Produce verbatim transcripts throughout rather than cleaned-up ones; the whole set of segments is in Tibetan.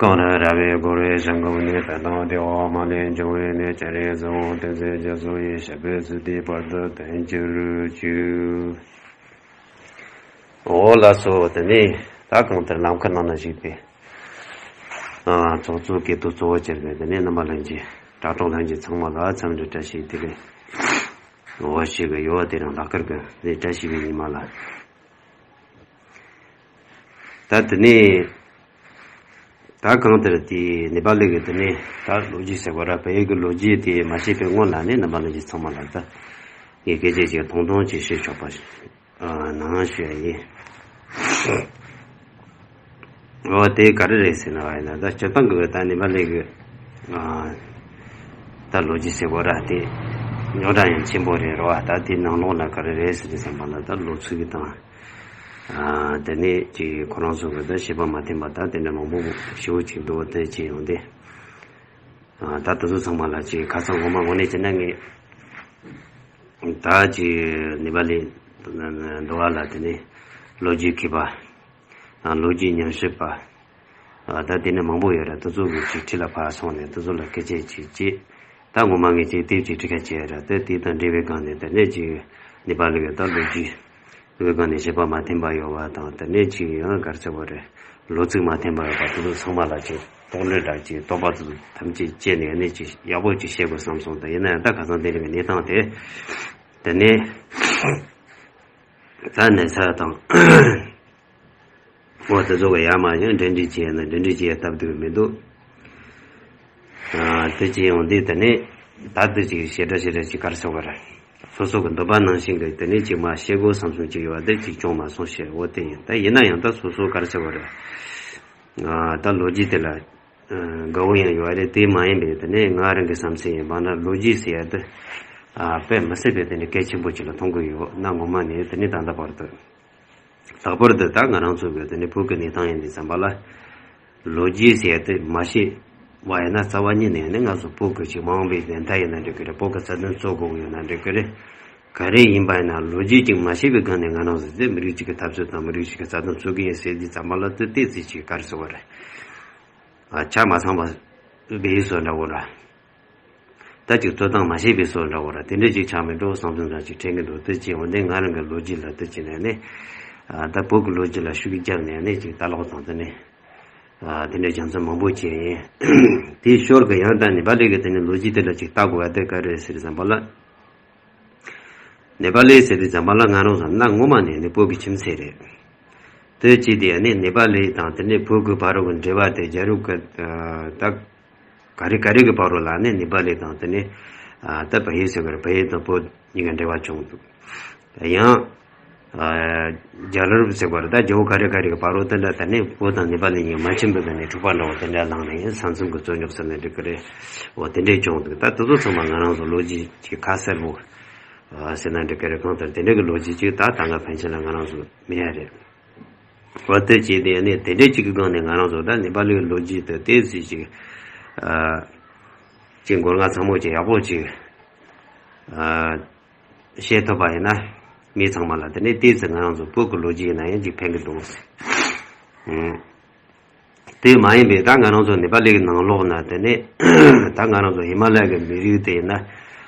གང་ལ་ར་བས་བསྐོར་བའི་ཞིང་ཁམས་ནི། བོད་དང་དེ་འོག་མ་ལས་འབྱུང་བའི་གནས། སྤྱན་རས་གཟིགས་དབང་བསྟན་འཛིན་རྒྱ་མཚོ་ཡི། ཞབས་པད་སྲིད་མཐའི་བར་དུ་བརྟན་གྱུར་ཅིག། འོ་ལགས་སོ། དེ་ནས་ད་གང་ལྟར་ལམ་ཁ་ནང་ན་ཞུགས་པའི་ཨ་ཚོགས་གཙོ་སྐལ་དུ་གཙོ་བོ་གྱུར་པའི་དེ་ནས་རྣམ་པ་ལྷན་རྒྱས། དྲ་གྲོགས་ལྷན་རྒྱས་ཚང་མ་ལ་འཚམས་འདྲི་བཀྲ་ཤིས་བདེ་ལེགས། འོ་ཞེས་གི་ཡོ་བ་དེ་རང་ལག་ཁར་གི་དེ་བཀྲ་ཤིས་པའི་ཉི་མ་ལ། ད་དེ་ནས་ད་གང་ལྟར་དེ་ནེ་པ་ལི་གི་དེ་ནས་ད་ལོ་རྒྱུས་ཟེར་བ་ར། བལ་ཡུལ་གྱི་ལོ་རྒྱུས་དེ་མ་ཤེས་པའི་སྔོན་ལ་ནི་རྣམ་པ་ལྷན་རྒྱས་ཚང་མ་ལ་ད་ངས་སྐད་ཆ་ཅིག་ཐུང་ཐུང་ཅིག་བཤད་ཆོག་པ་ནང་ཞུ་ཡ་ཡིན། འོ་དེ་ག་རེ་རེད་ཟེར་ན་བ་ཡིན་ན། ད་སྤྱིར་བཏང་གི་ད་ནེ་པ་ལི་གི་ཨ་ད་ལོ་རྒྱུས་ཟེར་བ་ར་དེ་རྙོག་དྲ་ཡང་ཆེན་པོ་རེད་རོ། ད་དེ་ནང་ལོགས་ན་ག་རེ་རེད་ཟེར་ནས་བསམ་པ་ན། ད་ལོ་ཚིགས་ཀྱི་དང་ཨ་དེ་ནས་ཀྱི་ཁོ་རང་ཚོ་གི་ད་བྱེད་པ་མ་མཐུན་པ་ད་དེ་འདྲ་མང་པོ་ཞེ་པོ་ཅིག་འདུག་དེ་ཅི་ཡོང་དེ། ཨ་ད་དེ་ཚོ་ཚང་མ་ལ་ཅིག་ཁ་སང་ངོ་མ་དངོས་གནས་བྱས་ན་ངས་ད་ཅིག་ནེ་པ་ལི་འདུག་བ་ལ་དེ་ནས་ལོ་རྒྱུས་མཁས་པ། ཨ་ལོ་རྒྱུས་ཉམས་ཞིབ་པ། ཨ་ད་དེ་ནས་མང་པོ་ཡོད་རེད། དེ་ཚོ་གི་ཅིག་འཁྲིས་ལ་ཕར་སོང་ནས་དེ་ཚོ་ལ་སྐད་ཆ་ཅིག་བྱས། ད་ངོ་མ་ངས་ཅིག་དེབ་ཅིག་འབྲི་ག་བྱས་ར། དེ་དེ་དང་འབྲེལ་བའི་སྒང་ནས་དེ་ནས་ཅིག་ནེ་པ་ལི་གི་ད་ལོ་རྒྱུས་བོད་སྒང་ནས་བྱེད་པ་མ་མཐུན་པ་ཡོད་པ་དང་། དེ་ནས་ཅིག་ཡང་ག་རེ་ཟེར་བ་རེད། ལོ་ཚིགས་མ་མཐུན་པ་ཡོད་པ་དེ་ཚོ་ཚང་མ་ལ་ཅིག་རྟོག་གློད་འདྲ་ཅིག་རྟོག་པ་དེ་ཚོ་ཐམས་ཅད་བཅད་ནས་ནས་ཅིག་ཡག་པོ་ཅིག་བཤད་དགོས་བསམ་སོང་། ད་ཡིན་ན་ཡང་ད་ཁ་སང་དེ་རིང་གི་གནས་སྟངས་དེ་དེ་ནས་ད་ནས་ཚ་དང་། འོ་དེ་ཚོ་ག་ཡར་མར་ཡང་འབྲེལ་འདྲིས་བྱས་ན་འབྲེལ་འདྲིས་བྱས་སྟབས་བདེ་མི་འདུག་ཨ་དེ་ཅི་ཡོང་དུས་དེ་ནས་ད་དེ་ཅིག་ཞེ་དྲག་ཞེ་དྲག་ཅིག་ག་རེ་ཟེར་བ་རེད། སོ་སོ་གི་འདོད་པ་ནང་བཞིན་གི་དེ་ནས་ཅིག་མ་བཤད་དགོས་བསམ་སོང་ཅིག་ཡོད་པ་དེ་ཅིག་བྱུང་མ་སོང་ཞེས། འོ་དེ་ཡིན། ད་ཡིན་ན་ཡང་ད་སོ་སོ་ག་རེ་ཟེར་བ་རེད། ཨ་ད་ལོ་རྒྱུས་དེ་ལ་ཨ་དགའ་བོ་ཡང་ཡོད་རེད། དེ་མ་ཡིན་པའི་དེ་ནས་ང་རང་གི་བསམ་ཚུལ་ཡིན་པ་ན། ལོ་རྒྱུས་ཟེར་ཡ་དེ་ཨ་དཔེ་མི་སྲིད་པའི་དེ་ནས་གལ་ཆེན་པོ་ཅིག་ལ་མཐོང་གི་ཡོད་ན། ངོ་མ་ནས་དེ་ནས་ད་ལྟ་བར་དུ། ལྷག་པར་དུ་ད་ང་རང་ཚོ་གི་དེ་ནས་བོད་ཀྱི་གནས་སྟངས་ཡིན་དུས་ཙམ་པ་ལ། ལོ་རྒྱུས་ཟེར་ཡ་དེ་མ་ཤེས་པ་ཡིན་ན། རྩ་བ་ཉིད་ནས་ནི་ང་ཚོ་བོད་ཀྱི་ཅིག་མ་འོངས་པའི་བདེན་མཐའ་ཡིན་ན་འགྲིག་གི་རེད། བོད་ཀྱི་རྩ་དོན་རྩོད་དགོས་ཀྱི་ཡོད་ན་འགྲིག་གི་རེད། ག་རེ་ཡིན་པ་ཡིན་ན་ལོ་རྒྱུས་ཅིག་མ་ཤེས་པའི་སྒང་ནས་ང་རང་ཚོ་དེ་མི་རིགས་གཅིག་གི་འཐབ་རྩོད་དང་མི་རིགས་གཅིག་གི་རྩ་དོན་རྩོད་ཀྱི་ཡིན་ཟེར་དུས་ཙམ་པ་ལ། དེ་དེ་ཙི་ཅིག་ག་རེ་ཟེར་བ་རེད། ཨ་ཆ་མ་ཚང་བ་བའི་བཟོ་འདྲ་བོ་ར། ད་ཅིག་རྩོད་སྟངས་མ་ཤེས་པའི་བཟོ་འདྲ་བོ་ར། དེ་འདྲ་ཅིག་ཆགས་མི་འགྲོ་བསམ་བསམ་འདྲ་ཅིག་དྲན་གྱི་འདུག་དེ་ཅི་འོན་ཏེ་ང་རང་གི་ལོ་རྒྱུས་ལ་དེ་ཅི་ནས་ནི། ཨ་ད་བོད་ཀྱི་ལོ་རྒྱུས་ལ་ཤུགས་རྒྱབ་ནས་ནི་ཅིག་ལྟ་ཀློག་དང་དེ་ནས། ཨ་དེ་འདྲའི་རྒྱུ་མཚན་མང་པོ་ཅིག་ཡིན། དེའི་ཞོར་གྱི་ཡང་ད་ནེ་པ་ལི་གི་དེ་ནས་ལོ་རྒྱུས་དེ་ལ་ཅིག་ལྟ་དགོས་པ་དེ་ག་རེ་ཟེར་ཙམ་པ་ལ། ནེ་པ་ལི་ཟེར་དུས་ཙམ་པ་ལ་ང་རང་ཚོ་གནའ་སྔོན་མ་ནས་ནི་བོད་ཀྱི་ཁྱིམ་མཚེས་རེད། དེ་ཅི་དེ་ནི་ནེ་པ་ལི་དང་དེ་ནས་བོད་ཀྱི་བར་གྱི་འབྲེལ་བ་དེ་རྒྱལ་རབས་ཀྱི་ད་ག་རེ་ག་རེ་གི་བར་ལ་ནི་ནེ་པ་ལི་དང་དེ་ནས་ད་བལ་ཡུལ་ཟེར་གི་རེད། བལ་ཡུལ་དང་བོད་གཉིས་ཀ་འབྲེལ་བ་བྱུང་འདུག་ཡང་རྒྱལ་རབས་ཟེར་བ་རེད། ད་རྒྱལ་པོ་ག་རེ་ག་རེ་གི་བར་དེ་འདྲ་ད་ནི་བོད་དང་ནེ་པ་ལི་གཉིས་མ་ཕྱིན་པའི་ག་ནས་འཁྲུག་པ་འདྲ་བོ་དེ་འདྲ་ལངས་ནས་ཡང་ས་མཚམས་ཀྱི་རྩོད་རྙོག་ཟེར་ན་འགྲིག་གི་རེད། འོ་དེ་འདྲས་བྱུང་འདུག་ད་དེ་ཚོ་ཚང་མ་ང་རང་ཚོ་ལོ་རྒྱུས་ཀྱི་ཁ་གསལ་པོ་ཟེར་ན་འགྲིག་གི་རེད། གང་ལྟར་དེ་འདྲ་གི་ལོ་རྒྱུས་ཅིག་ད་ད་སྔ་ཕན་ཆད་ལ་ང་རང་ཚོ་མེད་ཡ་རེད། འོ་དེ་བྱས་ཏེ་ནི་དེ་འདྲས་ཅིག་གི་སྒང་ནས་ང་རང་ཚོ་ད་ནེ་པ་ལིའི་ལོ་རྒྱུས་དེ་ཏོག་ཙམ་ཅིག་ཨ་ཅིག་མགོ་རྔ་ཚང་མོ་ཅིག་ཡག་པོ་ཅིག་ཨ་ཤེས་ཐུབ་པ་ཡིན་ན། མི་ཚང་མ་ལ་དེ་ནས་ཏོག་ཙམ་ང་རང་ཚོ་བོད་ཀྱི་ལོ་རྒྱུས་ཡིན་ན་ཡང་ཅིག་ཕན་གི་འདུག་ཟེར། ཨང་། དེ་མ་ཡིན་པའི་ད་ང་རང་ཚོ་ནེ་པ་ལི་གི་ནང་ལོགས་ན་དེ་ནས་ད་ང་རང་ཚོ་ཧི་མ་ལ་ཡ་གི་མི་རིགས་དེ་ཡིན་ན་ཨ་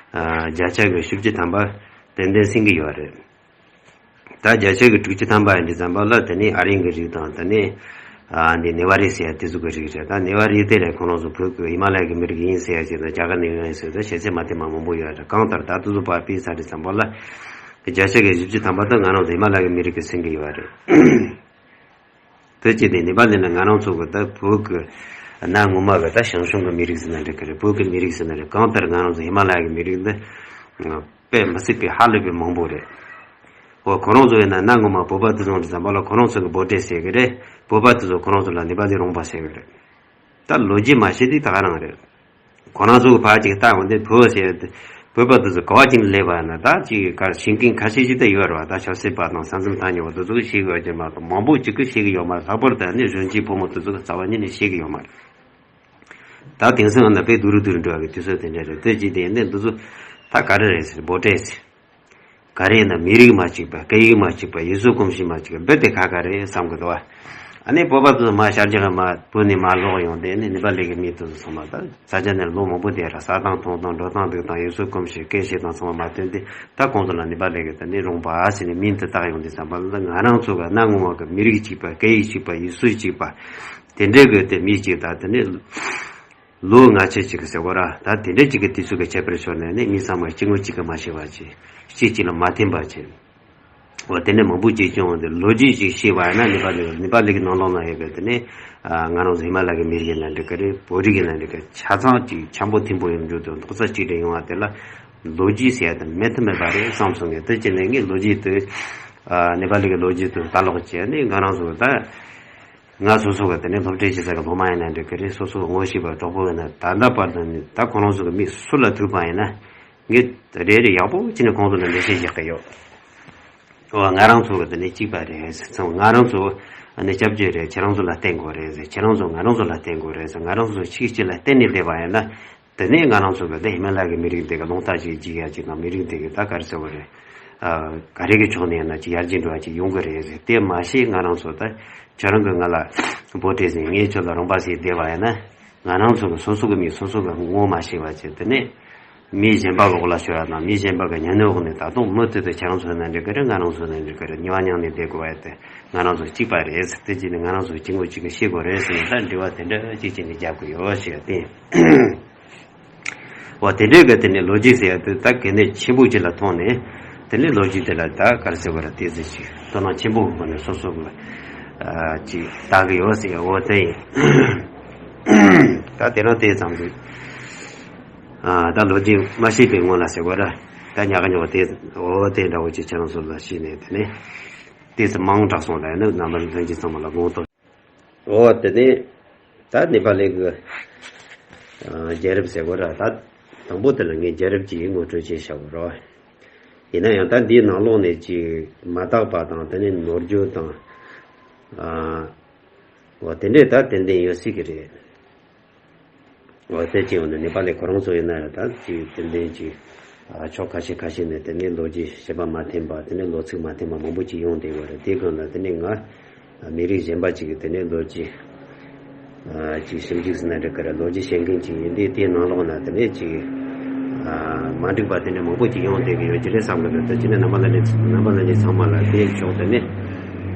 བརྒྱ་ཆ་གི་བཅུ་བཞི་ཐམ་པ་ཏན་ཏན་ཟིན་གི་ཡོད་རེད། ད་བརྒྱ་ཆ་གི་དྲུག་ཅུ་ཐམ་པ་ཡིན་དུས་ཙམ་པ་ལ་དེ་ནས་ཨ་རིའི་གི་རིགས་དང་དེ་ནས་ཨ་འདི་ནེ་ཝ་རི་ཟེར་ཡ་དེ་ཚོ་གི་རིགས་རེད། ད་ནེ་ཝ་རི་དེ་ལས་ཁོ་རང་ཚོ་བོད་ཀྱི་ཧི་མ་ལ་ཡ་གི་མི་རིགས་ཡིན་ཟེར་ཡ་ཅིག་དང་རྒྱ་གར་ནས་ཡོང་ཡ་ཟེར་ད་བཤད་ཚད་མ་དེ་མ་མང་པོ་ཡོད་རེད། གང་ལྟར་ད་དེ་ཚོ་ཕར་ཕུད་ཚར་དུས་ཙམ་པ་ལ་བརྒྱ་ཆ་གི་བཅུ་བཞི་ཐམ་པ་ད་ང་རང་ཚོ་ཧི་མ་ལ་ཡ་གི་མི་རིགས་གི་ཟིན་གི་ཡོད་རེད། དེ་བྱས་ཏེ་ནེ་པ་ལི་ནི་ང་རང་ཚོ་གི་ད་བོད་ཀྱི་གནའ་སྔོན་མ་གི་ད་ཞང་ཞུང་གི་མི་རིགས་ཟེར་ན་འགྲིག་གི་རེད། བོད་ཀྱི་མི་རིགས་ཟེར་ན་རེད། གང་ལྟར་ང་རང་ཚོ་ཧི་མ་ལ་ཡ་གི་མི་རིགས་འདི་དཔེ་མི་སྲིད་པའི་ཧ་ལས་པའི་མང་པོ་རེད། འོ་ཁོ་རང་ཚོ་ཡིན་ན་གནའ་སྔོན་མ་བོད་པ་དེ་ཚོ་འདྲ་ཙམ་པ་ལ་ཁོ་རང་ཚོ་གི་བོད་འདྲེ་ཟེར་གི་རེད། བོད་པ་དེ་ཚོ་ཁོ་རང་ཚོ་ལ་ནེ་པ་ལི་རོང་པ་ཟེར་གི་རེད། ད་ལོ་རྒྱུས་མ་ཤེས་དུས་ད་ག་རང་རེད། ཁོ་རང་ཚོ་གི་ཕར་ཅིག་ལྟ་འོང་དུས་བོད་ཟེར་ཏེ་བོད་པ་དེ་ཚོ་ག་བ་ཅིག་སླེབས་པ་ན། ད་ཅིག་ག་ཤེས་མཁན་ཁ་ཤས་ཤིག་ད་ཡོད་རེད་བ། ད་ཆབ་སྲིད་པ་དང་ས་མཚམས་ཐག་ཉེ་བ་དེ་ཚོ་གི་ཤེས་གི་ཡོད་ཀྱི་མ་གཏོགས་མང་པོ་ཅིག་གི་ཤེས་གི་ཡོད་མ་རེད། ལྷག་པར་དུ་ནི་གཞོན་སྐྱེས་ཕོ་མོ་དེ་ཚོ་གི་རྩ་བ་ཉིད་ནས་ཤེས་གི་ཡོད་མ་རེད། ད་དེང་སང་ན་དཔེ་སྡུག་རུ་སྡུག་རུ་འགྲོ་བ་གི་དུས་ཚོད་དེ་འདྲ་རེད། དེ་ཅིག་དེ་ཡིན་དུས་འདི་ཚོ་ད་ག་རེ་རེད་ཟེར། བོད་འདྲེ་ཟེར། ག་རེ་ཡིན་ན་མི་རིགས་མ་གཅིག་པ། སྐད་ཡིག་མ་གཅིག་པ། ཡུལ་སྲོལ་གོམས་གཤིས་མ་གཅིག་པ། རྦད་དེ་ཁག་ཁག་རེད་བསམ་གི་འདུག་བ། ཨ་ནི་བོད་པ་ཚོ་མར་ཤར་རྒྱག་ལ་མར་བོད་ནས་མར་ལོག་ཡོང་དེ་ནི་ནེ་པ་ལི་གི་མི་དེ་ཚོ་ཚང་མ་ད་ས་ཆ་ནས་ལོ་མང་པོ་བསྡད་ར་ཟ་དང་འཐུང་དང་འགྲོ་དང་འདུག་དང་ཡུལ་སྲོལ་གོམས་གཤིས་སྐད་བཤད་དང་ཚང་མ་མ་བསྟུན་ཏེ་ད་གོང་དུ་ལ་ནེ་པ་ལི་གི་དེ་ནི་རོང་པ་ཟེར་ནས་མིང་དེ་བཏགས་ཡོང་དུས་ཙམ་པ་ལ་ང་རང་ཚོ་གི་གནའ་སྔོན་མ་གི་མི་རིགས་གཅིག་པ་སྐད་ཡིག་གཅིག་པ་ཡུལ་སྲོལ་གཅིག་པ་དེ་འདྲའི་གི་དེ་མི་གཅིག་ད་དེ་ནི་ལོ་ལྔ་བཅུ་ཅིག་གི་ཟེར་བ་ར་ད་དེ་འདྲའི་གཅིག་གི་དུས་ཚོད་ཀྱི་ཁྱད་པར་ཤོར་ནས་ནི་མི་ཚང་མ་གཅིག་ངོ་གཅིག་གི་མ་ཤེས་པ་ཅིག་གཅིག་གཅིག་ལ་མ་མཐུན་པ་ཅིག་འོ་དེ་ནས་མང་པོ་ཅིག་བྱུང་བ་འདི་ལོ་རྒྱུས་ཅིག་ཤེས་པ་ཡིན་ན་ནེ་པ་ལི་ནེ་པ་ལི་གི་ནང་ལོགས་ན་ཡོད་པའི་དེ་ནས་ང་རང་ཚོ་ཧི་མ་ལ་གི་མི་རིགས་ཡིན་ན་འགྲིག་གི་རེད། བོད་རིགས་ཡིན་ན་འགྲིག་གི་ཆ་ཚང་ཅིག་འཆམ་པོ་མཐུན་པོ་ཡོང་རྒྱུ་དང་རྡོག་རྩ་གཅིག་སྒྲིལ་ཡོང་བ་དེ་ལ་ལོ་རྒྱུས་ཟེར་ཡ་དེ་མེད་ཐབས་མེད་པ་རེད་བསམ་སོང་ངས། དེ་བྱས་ནས་ངས་ལོ་རྒྱུས་དེ་ནེ་པ་ལི་གི་ལོ་རྒྱུས་དེ་ལྟ་ཀློག་བྱས་ནས་ང་རང་ཚོ་ད་ང་སོ་སོ་གི་དེ་ནས་སློབ་གྲྭའི་སྤྱི་ཚོགས་ཀྱི་སློབ་མ་ཡིན་ན་འགྲིག་གི་རེད། སོ་སོ་ངོ་ཤེས་པ་གྲོགས་པོ་ཡིན་ན་ད་ལྟ་བར་དུ་ནི་ད་ཁོ་རང་ཚོ་གི་མི་སུ་ལ་ཐུག་པ་ཡིན་ན། ངས་རེ་རེ་ཡག་པོ་བྱས་ནས་གོང་དུ་ལ་འགྲེལ་བཤད་རྒྱག་གི་ཡོད། ཨོ་ང་རང་ཚོ་གི་དེ་ནས་གཅིག་པ་རེད་ཟེར་ཚང་ང་རང་ཚོ་ནས་སྐྱབས་བཅོལ་རེད། ཁྱེད་རང་ཚོ་ལ་བརྟེན་དགོས་རེད་ཟེར། ཁྱེད་རང་ཚོ་ང་རང་ཚོ་ལ་བརྟེན་དགོས་རེད་ཟེར། ང་རང་ཚོ་གཅིག་གཅིག་ལ་བརྟེན་ནས་བསྡད་པ་ཡིན་ན་དེ་ནས་ང་རང་ཚོ་གི་དེ་ཧི་མ་ལ་གི་མི་རིགས་འདི་གི་རླུང་རྟ་ཞིག་རྒྱུག་ཡ་ཅིག་དང་མི་རིགས་འདི་གི་ད་ག་རེ་ཟེར་བ་རེད། ཨ་ག་རེ་གི་ཕྱོགས་ནས་ཡིན་ན་ཅིག་ཡར་རྒྱས་འགྲོ་ཡ་ཅིག་ཡོང་གི་རེད་ཟེར། དེ་མ་ཤེས་ང་རང་ཚོ་ད་ཁྱོད་རང་གི་ང་ལ་འབོད་སྤྲད་ཟིན་ངས་ཁྱོད་ལ་རོང་པ་ཟེར་བསྡད་པ་ཡིན་ན། ང་རང་ཚོ་གི་སོ་སོ་གི་མི་སོ་སོ་གི་ངོ་མ་ཤེས་པ་བྱས་དེ་ནས་མི་གཞན་པ་གི་འོག་ལ་ཤོར་ཡ་དང་མི་གཞན་པ་གི་ཉམས་མྱོང་འོག་ནས་ད་དུང་མུ་མཐུད་དུ་ཁྱེད་རང་ཚོ་ན་འགྲིག་གི་རེད། ང་རང་ཚོ་ན་འགྲིག་གི་རེད། གཉིས་པ་མཉམ་ནས་བསྡད་དགོས་པ་དེ་ང་རང་ཚོ་གཅིག་པ་རེད་ཟེར། དེ་བྱས་ནས་ང་རང་ཚོ་གཅིག་མགོ་གཅིག་གི་ཤེས་དགོས་རེད་ཟེར་ནས་ད་འབྲེལ་བ་དེ་འདྲ་གཅིག་བྱས་ནས་རྒྱག་གི་ཡོད་ཞེས་བསྟན། འོ་དེ་འདྲའི་གི་དེ་ནས་ལོ་རྒྱུས་ཟེར་ཡ་དེ་ད་གལ་གནད་ཆེན་པོ་ཅིག་ལ་མཐོང་ནས་དེ་ནས་ལོ་རྒྱུས་དེ་ལ་ད་ག་རེ་ཟེར་བ་ར་དེ་ཟེར་ཞིག་དོ་སྣང་ཆེན་པོ་གི་སྒོ་ནས་སོ་སོ་གི་ཅིག་ལྟ་གི་ཡོད་ཟེར་ཡ་འོ་དེ་ཡིན། ད་དེ་རང་དེ་ཙམ་ཟིག་ད་ལོ་རྒྱུས་མ་ཤེས་པའི་སྔོན་ལ་ཟེར་བ་ར་ད་ཉག་ག་ཉོག་དེ་འོ་དེ་འདྲ་བོ་ཅིག་ཁྱེད་རང་ཚོ་ལ་ཤེས་ནས་དེ་ནས་དེ་ཚོ་མང་དྲགས་སོང་ལ་ཡིན་ན་རྣམ་པ་ལྷན་རྒྱས་ཚང་མ་ལ་དགོངས་དག་འོ་དེ་ནས་ད་ནེ་པ་ལི་གི་རྒྱལ་རབས་ཟེར་གོ་ར་ད་དང་པོ་དེ་ལ་ངས་རྒྱལ་རབས་ཀྱི་ངོ་སྤྲོད་བྱས་བཞག་གོ་ར། ཡིན་ན་ཡང་ད་འདིའི་ནང་ལོགས་ནས་ཅིག་མ་དག་པ་དང་དེ་ནས་ནོར་འཁྲུལ་དང་འོ་དེ་འདྲས་ད་ཏན་ཏན་ཡོད་སྲིད་ཀྱི་རེད། འོ་དེ་ཅི་ཡོང་ན་ནེ་པ་ལི་ཁོ་རང་ཚོ་ཡིན་ན་ད་ཅིག་ཏན་ཏན་ཅིག་ཨ་ཕྱོགས་ཁ་ཤས་ཁ་ཤས་ནས་དེ་ནས་ལོ་རྒྱུས་བཤད་པ་མ་མཐུན་པ་དེ་ནས་ལོ་ཚིགས་མ་མཐུན་པ་མང་པོ་ཅིག་ཡོང་བསྡད་ཡོད་རེད། དེའི་སྒང་ལ་དེ་ནས་ང་མི་རིགས་གཞན་པ་ཅིག་གི་དེ་ནས་ལོ་རྒྱུས་ཨ་ཅིག་ཞིབ་འཇུག་ཟེར་ན་འགྲིག་གི་རེད། ལོ་རྒྱུས་བཤད་མཁན་ཅིག་ཡིན་དུས་དེའི་ནང་ལོགས་ན་དེ་ནས་ཅིག་ཨ་མ་འགྲིག་པ་དེ་ནས་མང་པོ་ཅིག་ཡོང་བསྡད་ཀྱི་ཡོད་ཀྱི་རེད་བསམ་གི་འདུག་དེ་ཅི་ནས་རྣམ་པ་ལ་ནས་རྣམ་པ་ལ་ནས་ཚང་མ་ལ་དེའི་ཕྱོགས་དེ་ནས་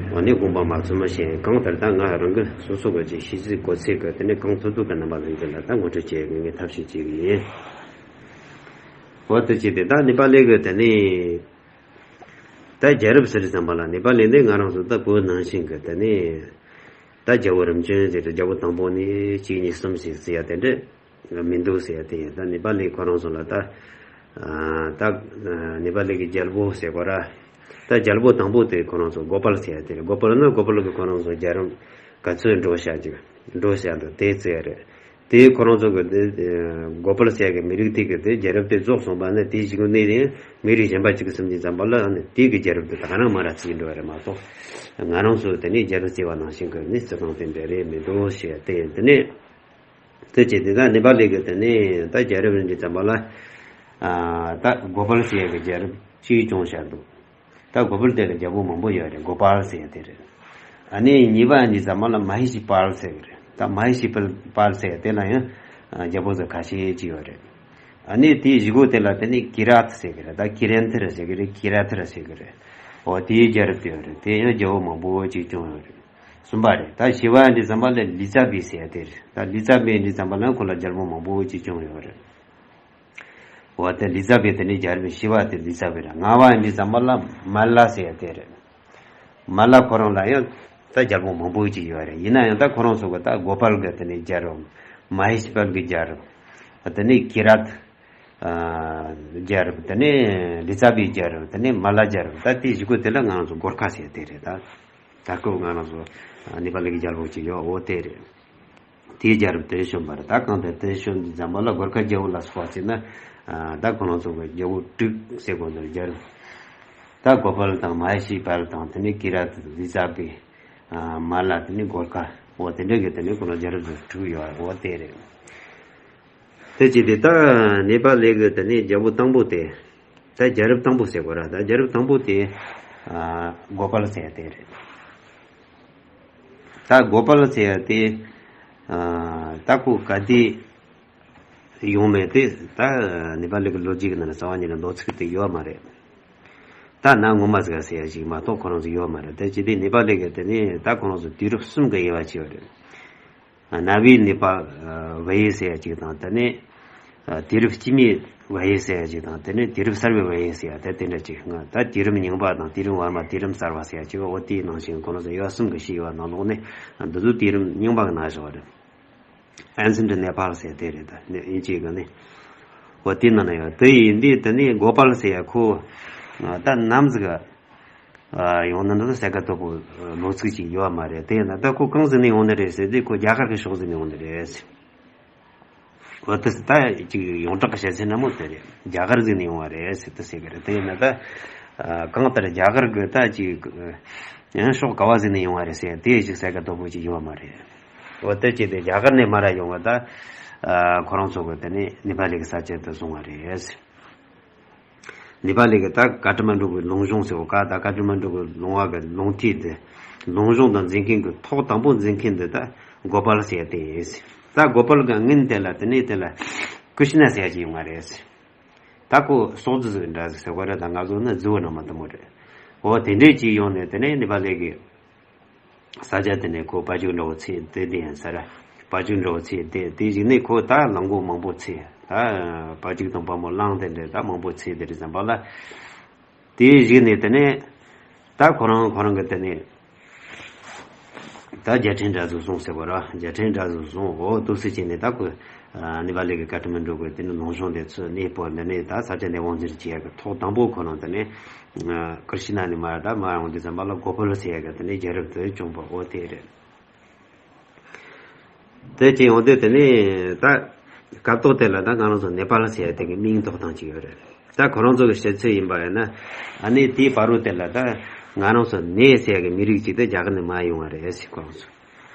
འོ་ནས་དགོངས་པ་མ་ཚོམ་མ་བཞེས་གང་ལྟར་ད་ང་རང་གི་སོ་སོ་གི་ཅིག་ཤེས་ཚད་གོ་ཚད་གི་དེ་ནས་གང་ཐུབ་ཐུབ་གི་རྣམ་པ་ལ་འདི་ལ་ད་ངོ་སྤྲོད་བྱེད་ངེས་ཐབས་ཤེས་བྱེད་ཀྱི་ཡིན། འོ་དེ་བྱས་ཏེ་ད་ནེ་པ་ལི་གི་དེ་ནས་ད་རྒྱལ་རབས་ཟེར་ཙམ་པ་ལ་ནེ་པ་ལི་འདི་ང་རང་ཚོ་ད་བོད་ནང་བཞིན་གི་དེ་ནས་ད་རྒྱལ་པོ་རིམ་བྱོན་ཟེར་ཏེ་རྒྱལ་པོ་དང་པོ་ནས་གཅིག་གཉིས་གསུམ་ཞིག་ཟེར་ཡ་དེ་འདྲ་མི་འདུག་ཟེར་ཡ་དེ་ཡིན། ད་ནེ་པ་ལི་ཁོ་རང་ཚོ་ལ་ད་ད་ནེ་པ་ལི་གི་རྒྱལ་པོ་ཟེར་གོ་ར་ད་རྒྱལ་པོ་དང་པོ་དེ་ཁོ་རང་ཚོ་གོ་པལ་ཟེར་ཡ་དེ་རེད། གོ་པལ་ནི་གོ་པལ་གི་ཁོ་རང་ཚོ་རྒྱལ་རབས་ག་ཚོད་འགྲོ་བཞག་ཅིག་འགྲོ་བཞག་འདུག་དེ་ཟེར་ཡ་རེད། དེ་ཁོ་རང་ཚོ་གི་དེ་གོ་པལ་ཟེར་གི་མི་རིགས་དེ་གི་དེ་རྒྱལ་རབས་དེ་རྫོགས་སོང་བ་ནི་དེ་ཞིག་གི་གནས་དེ་མི་རིགས་གཞན་པ་ཅིག་གི་སེམས་ཀྱི་ཙམ་པ་ལ་ནི་དེ་གི་རྒྱལ་རབས་དེ་ད་ག་རང་མ་ར་ཚིག་འགྲོ་བ་རེད་མ་གཏོགས། ང་རང་ཚོ་དེ་ནས་རྒྱལ་རབས་ཟེར་བ་ནང་བཞིན་གི་ནི་རྩི་སྟངས་དེ་འདྲ་རེད་མི་འདུག་ཞེས་དེ་དེ་ནས་དེ་བྱས་དེ་ད་ནེ་པ་ལི་གི་དེ་ནས་ད་རྒྱལ་རབས་རིང་གི་ཙམ་པ་ལ་ད་གོ་པལ་ཟེར་གི་རྒྱལ་རབས་གཅིག་བྱུང་བཞག་འདུག་ད་གོ་པལ་དེ་ལ་རྒྱལ་པོ་མང་པོ་ཡོད་རེད། གོ་པལ་ཟེར་ཡ་དེ་རེད། ཨ་ནི་གཉིས་པ་འདི་ཙམ་པ་ལ་མ་ཧེ་ཤི་པལ་ཟེར་གི་རེད། ད་མ་ཧེ་ཤི་པལ་པལ་ཟེར་ཡ་དེ་ལ་ཡང་རྒྱལ་པོ་ཚོ་ཁ་ཤས་ཅིག་ཡོད་རེད། ཨ་ནི་དེའི་བཞི་པོ་དེ་ལ་དེ་ནི་ཀི་ར་ཐ་ཟེར་གི་རེད། ད་ཀི་རན་ཐི་ར་ཟེར་གི་རེད། ཀི་ར་ཐི་ར་ཟེར་གི་རེད། འོ་དེའི་རྒྱལ་རབས་དེ་ཡོད་རེད། དེ་ཡང་རྒྱལ་པོ་མང་པོ་ཅིག་བྱུང་ཡོད་རེད། གསུམ་པ་རེད། ད་བཞི་པ་འདི་ཙམ་པ་ལ་ལི་ཙ་བི་ཟེར་ཡ་དེ་རེད། ད་ལི་ཙ་བི་འདི་ཙམ་པ་ལ་ཁོ་ལ་རྒྱལ་པོ་མང་པོ་ཅིག་བྱུང་ཡོད་རེད། འོ་དེ་ལི་ཙ་བི་དེ་ནི་རྒྱལ་པོའི་བཞི་པ་དེ་ལི་ཙ་བི་རེད། ལྔ་པ་འདི་ཙམ་པ་ལ་མལ་ལ་ཟེར་ཡ་དེ་རེད། མལ་ལ་ཁོ་རང་ལ་ཡང་ད་རྒྱལ་པོ་མང་པོ་ཅིག་ཡོད་རེད། ཡིན་ན་ཡང་ད་ཁོ་རང་ཚོ་གི་ད་གོ་པལ་གི་དེ་ནི་རྒྱལ་རབས། མ་ཧེ་ཤི་པལ་གི་རྒྱལ་རབས། དེ་ནི་ཀི་ར་ཐ་རྒྱལ་རབས། དེ་ནི་ལི་ཙ་བི་རྒྱལ་རབས། དེ་ནི་མལ་ལ་རྒྱལ་རབས། ད་དེ་བཞི་པོ་དེ་ལ་ང་རང་ཚོ་གོར་ཁ་ཟེར་ཡ་དེ་རེད། ད་ད་སྐབས་ང་རང་ཚོ་ནེ་པ་ལི་གི་རྒྱལ་པོ་ཅིག་ཡོད། འོ་དེ་རེད། དེའི་རྒྱལ་རབས་དེ་བྱོན་པ་རེད། ད་གང་ལྟར་དེ་བྱོན་དུས་ཙམ་པ་ལ་གོར་ཁ་རྒྱལ་པོ་ལ་སོགས་པ་ཟེར་ན། ད་ཁོ་རང་ཚོ་གི་རྒྱལ་པོ་དྲུག་ཟེར་དགོས་འདུག་རྒྱལ་རབས། ད་གོ་པལ་དང་མ་ཧེ་ཤི་པལ་དང་དེ་ནས་ཀི་ར་ཐ་ལི་ཙ་བི། མལ་ལ་དེ་ནས་གོར་ཁ། འོ་དེ་འདྲ་གི་དེ་ནས་ཁོ་རང་རྒྱལ་རབས་དེ་དྲུག་ཡོད། འོ་དེ་རེད། དེ་བྱས་ཏེ་ད་ནེ་པ་ལི་གི་དེ་ནས་རྒྱལ་པོ་དང་པོ་དེ། ད་རྒྱལ་རབས་དང་པོ་ཟེར་དགོས་ར། ད་རྒྱལ་རབས་དང་པོ་དེ་གོ་པལ་ཟེར་དེ་རེད། ད་གོ་པལ་ཟེར་ཡ་དེ། ཨ། ད་ཁོ་ག་དུས་ཡོང་མེད་དེ་ད་ནེ་པ་ལི་གི་ལོ་རྒྱུས་ཀྱི་ནང་ལ་རྩ་བ་ཉིད་ནས་མདོ་ཚིག་དེ་ཡོད་མ་རེད། ད་གནའ་ངོ་མ་ཟིག་ཟེར་ཡ་ཞིག་མ་གཏོགས་ཁོ་རང་ཚོ་ཡོད་མ་རེད། དེ་ཅི་སྟེ་ནེ་པ་ལི་གི་དེ་ནས་ད་ཁོ་རང་ཚོ་དུས་རབས་གསུམ་གི་དབྱེ་བ་ཕྱེ་བ་རེད། ཨ། གནའ་བོའི་ནེ་པ་ལ་བལ་ཡུལ་ཟེར་ཡ་གཅིག་དང་། དེ་ནས་ཨ་དུས་རབས་སྐྱེད་མོས་བལ་ཡུལ་ཟེར་ཡ་གཅིག་དང་། དེ་ནས་དུས་རབས་གསར་བའི་བལ་ཡུལ་ཟེར་ཡ་དེ་དེ་འདྲ་གཅིག། ད་དུས་རབས་རྙིང་པ་དང་དུས་རབས་བར་མ། དུས་རབས་གསར་བ་ཟེར་ཡ་གཅིག། འོ་དེའི་ནང་བཞིན་ཁོ་རང་ཚོ་དབྱེ་བ་གསུམ་གྱི་ཕྱེ་བའི་ནང་ལོགས་ནས་འདི་ཚོ་དུས་རབས་རྙིང་པ་གི་ནང་བཞག་པ་རེད། Ancient Nepal ཟེར་དེ་རེད། ད་ནི་དབྱིན་ཇིའི་སྒང་ནས། འོ་དེ་ནང་ན་ཡོད། དེ་ཡིན་དུས་དེ་ནས་གོ་པལ་ཟེར་ཡ་ཁོ་ད་ནམ་ཟིག་ཡོང་ནི་འདི་གསལ་ཁ་དོད་པོ་ལོ་ཚིགས་ཅིག་ཡོད་མ་རེད། དེ་ཡིན་ན་ད་ཁོ་གང་ཟིག་ནས་ཡོང་ནི་རེད་ཟེར་དུས། ཁོ་རྒྱ་གར་གྱི་ཕྱོགས་ཟིག་ནས་ཡོང་ནི་རེད་ཟེར། འོ་དེ་ད་ཅིག་ཡོངས་གྲགས་ཀྱི་བཤད་ཚུལ་ནང་མོ་དེ་རེད། རྒྱ་གར་ཟིག་ནས་ཡོང་བ་རེད་ཟེར་དེ་ཟེར་གི་རེད། དེ་ཡིན་ན་ད་གང་ལྟར་རྒྱ་གར་གི་ད་ཅིག་ཡང་ཕྱོགས་ག་བ་ཟིག་ནས་ཡོང་བ་རེད་ཟེར་དེ་ཅིག་གསལ་ཁ་དོད་པོ་ཅིག་ཡོད་མ་རེད། འོ་དེ་ཅི་སྟེ་རྒྱ་གར་ནས་མར་ཡོང་བ་ད་ཁོ་རང་ཚོ་གི་དེ་ནས་ནེ་པ་ལི་གི་ས་ཆ་དེ་བཟུང་བ་རེད། ནེ་པ་ལི་གི་ད་ཀ་ཏ་མན་ཌུ་གི་ལུང་གཤོང་ཟེར་བ། ཀ་ད་ཀ་ཏ་མན་ཌུ་གི་ལུང་བ་གི་ལུང་མཐིལ་དེ། ལུང་གཤོང་དང་འཛིན་མཁན་གི་ཐོག་དང་པོ་འཛིན་མཁན་དེ་ད་གོ་པལ་ཟེར་ཡ་དེ་ཡིན་ཟེར། ད་གོ་པལ་གི་སྔོན་དེ་ལ་དེ་ནས་དེ་ལ་ཀྲི་ཤི་ན་ཟེར་ཡ་ཅིག་ཡོང་བ་རེད་ཟེར། ད་ཁོ་སོག་རྫི་ཟིག་འདྲ་ཟིག་ཟེར་བ་རེད། ད་ང་ཚོ་ནི་རྫི་བོ་ནང་མ་དེ་མོ་རེད། འོ་དེ་འདྲས་ཅིག་ཡོང་ནས་དེ་ནས་ནེ་པ་ལི་གི་ས་ཆ་དེ་ནས་ཁོ་བ་ཕྱུགས་འདྲ་བོ་ཚེ་དེ་དེ་ཡིན་ས་ར། བ་ཕྱུགས་འདྲ་བོ་ཚེ་དེ་དེ་གཞུག་ནས་ཁོ་ད་གླང་པོ་མང་པོ་ཚེ། ད་བ་ཕྱུགས་དང་བ་མོ་གླང་དེ་འདྲས་ད་མང་པོ་ཚེ་དེ་རེད་ཙམ་པ་ལ། དེའི་གཞུག་ནས་དེ་ནས་ད་ཁོ་རང་ཁོ་རང་གི་དེ་ནས་ད་རྒྱལ་ཕྲན་འདྲ་ཟིག་བཟུང་ཟེར་བ་ར། རྒྱལ་ཕྲན་འདྲ་ཟིག་བཟུང་། འོ་འདུག་སེ་བྱས་ནས་ད་ཁོ་ནེ་པ་ལི་གི་ཀ་ཏ་མན་ཌུ་གི་དེ་ནས་ལུང་གཤོང་དེ་ཚོ་གནས་སྤོ། འདི་ནས་ད་ས་ཆ་འདི་དབང་སྒྱུར་བྱེད་ཡ་གི་ཐོག་དང་པོ་ཁོ་རང་དེ་ནས་ཀྲི་ཤི་ན་ནས་མར་ད་མར་ཡོང་དུས་ཙམ་པ་ལ་གོ་པལ་ཟེར་ཡ་གི་དེ་ནས་རྒྱལ་རབས་དེ་བྱུང་བ། འོ་དེ་རེད། དེ་ཅི་ཡོང་དུས་དེ་ནས་ད་སྐབས་ཐོག་དེ་ལ་ད་ང་རང་ཚོ་ནེ་པ་ལ་ཟེར་ཡ་དེ་གི་མིང་ཐོགས་སྟངས་ཅིག་ཡོད་རེད། ད་ཁོ་རང་ཚོ་གི་བཤད་ཚུལ་ཡིན་པ་ཡིན་ན། ཨ་ནི་དེའི་བར་རུ་དེ་ལ་ད་ང་རང་ཚོ་ནེ་ཟེར་ཡ་གི་མི་རིགས་ཅིག་དེ་རྒྱ་གར་ནས་མར་ཡོང་བ་རེད་ཟེར་ཁོ་རང་ཚོ།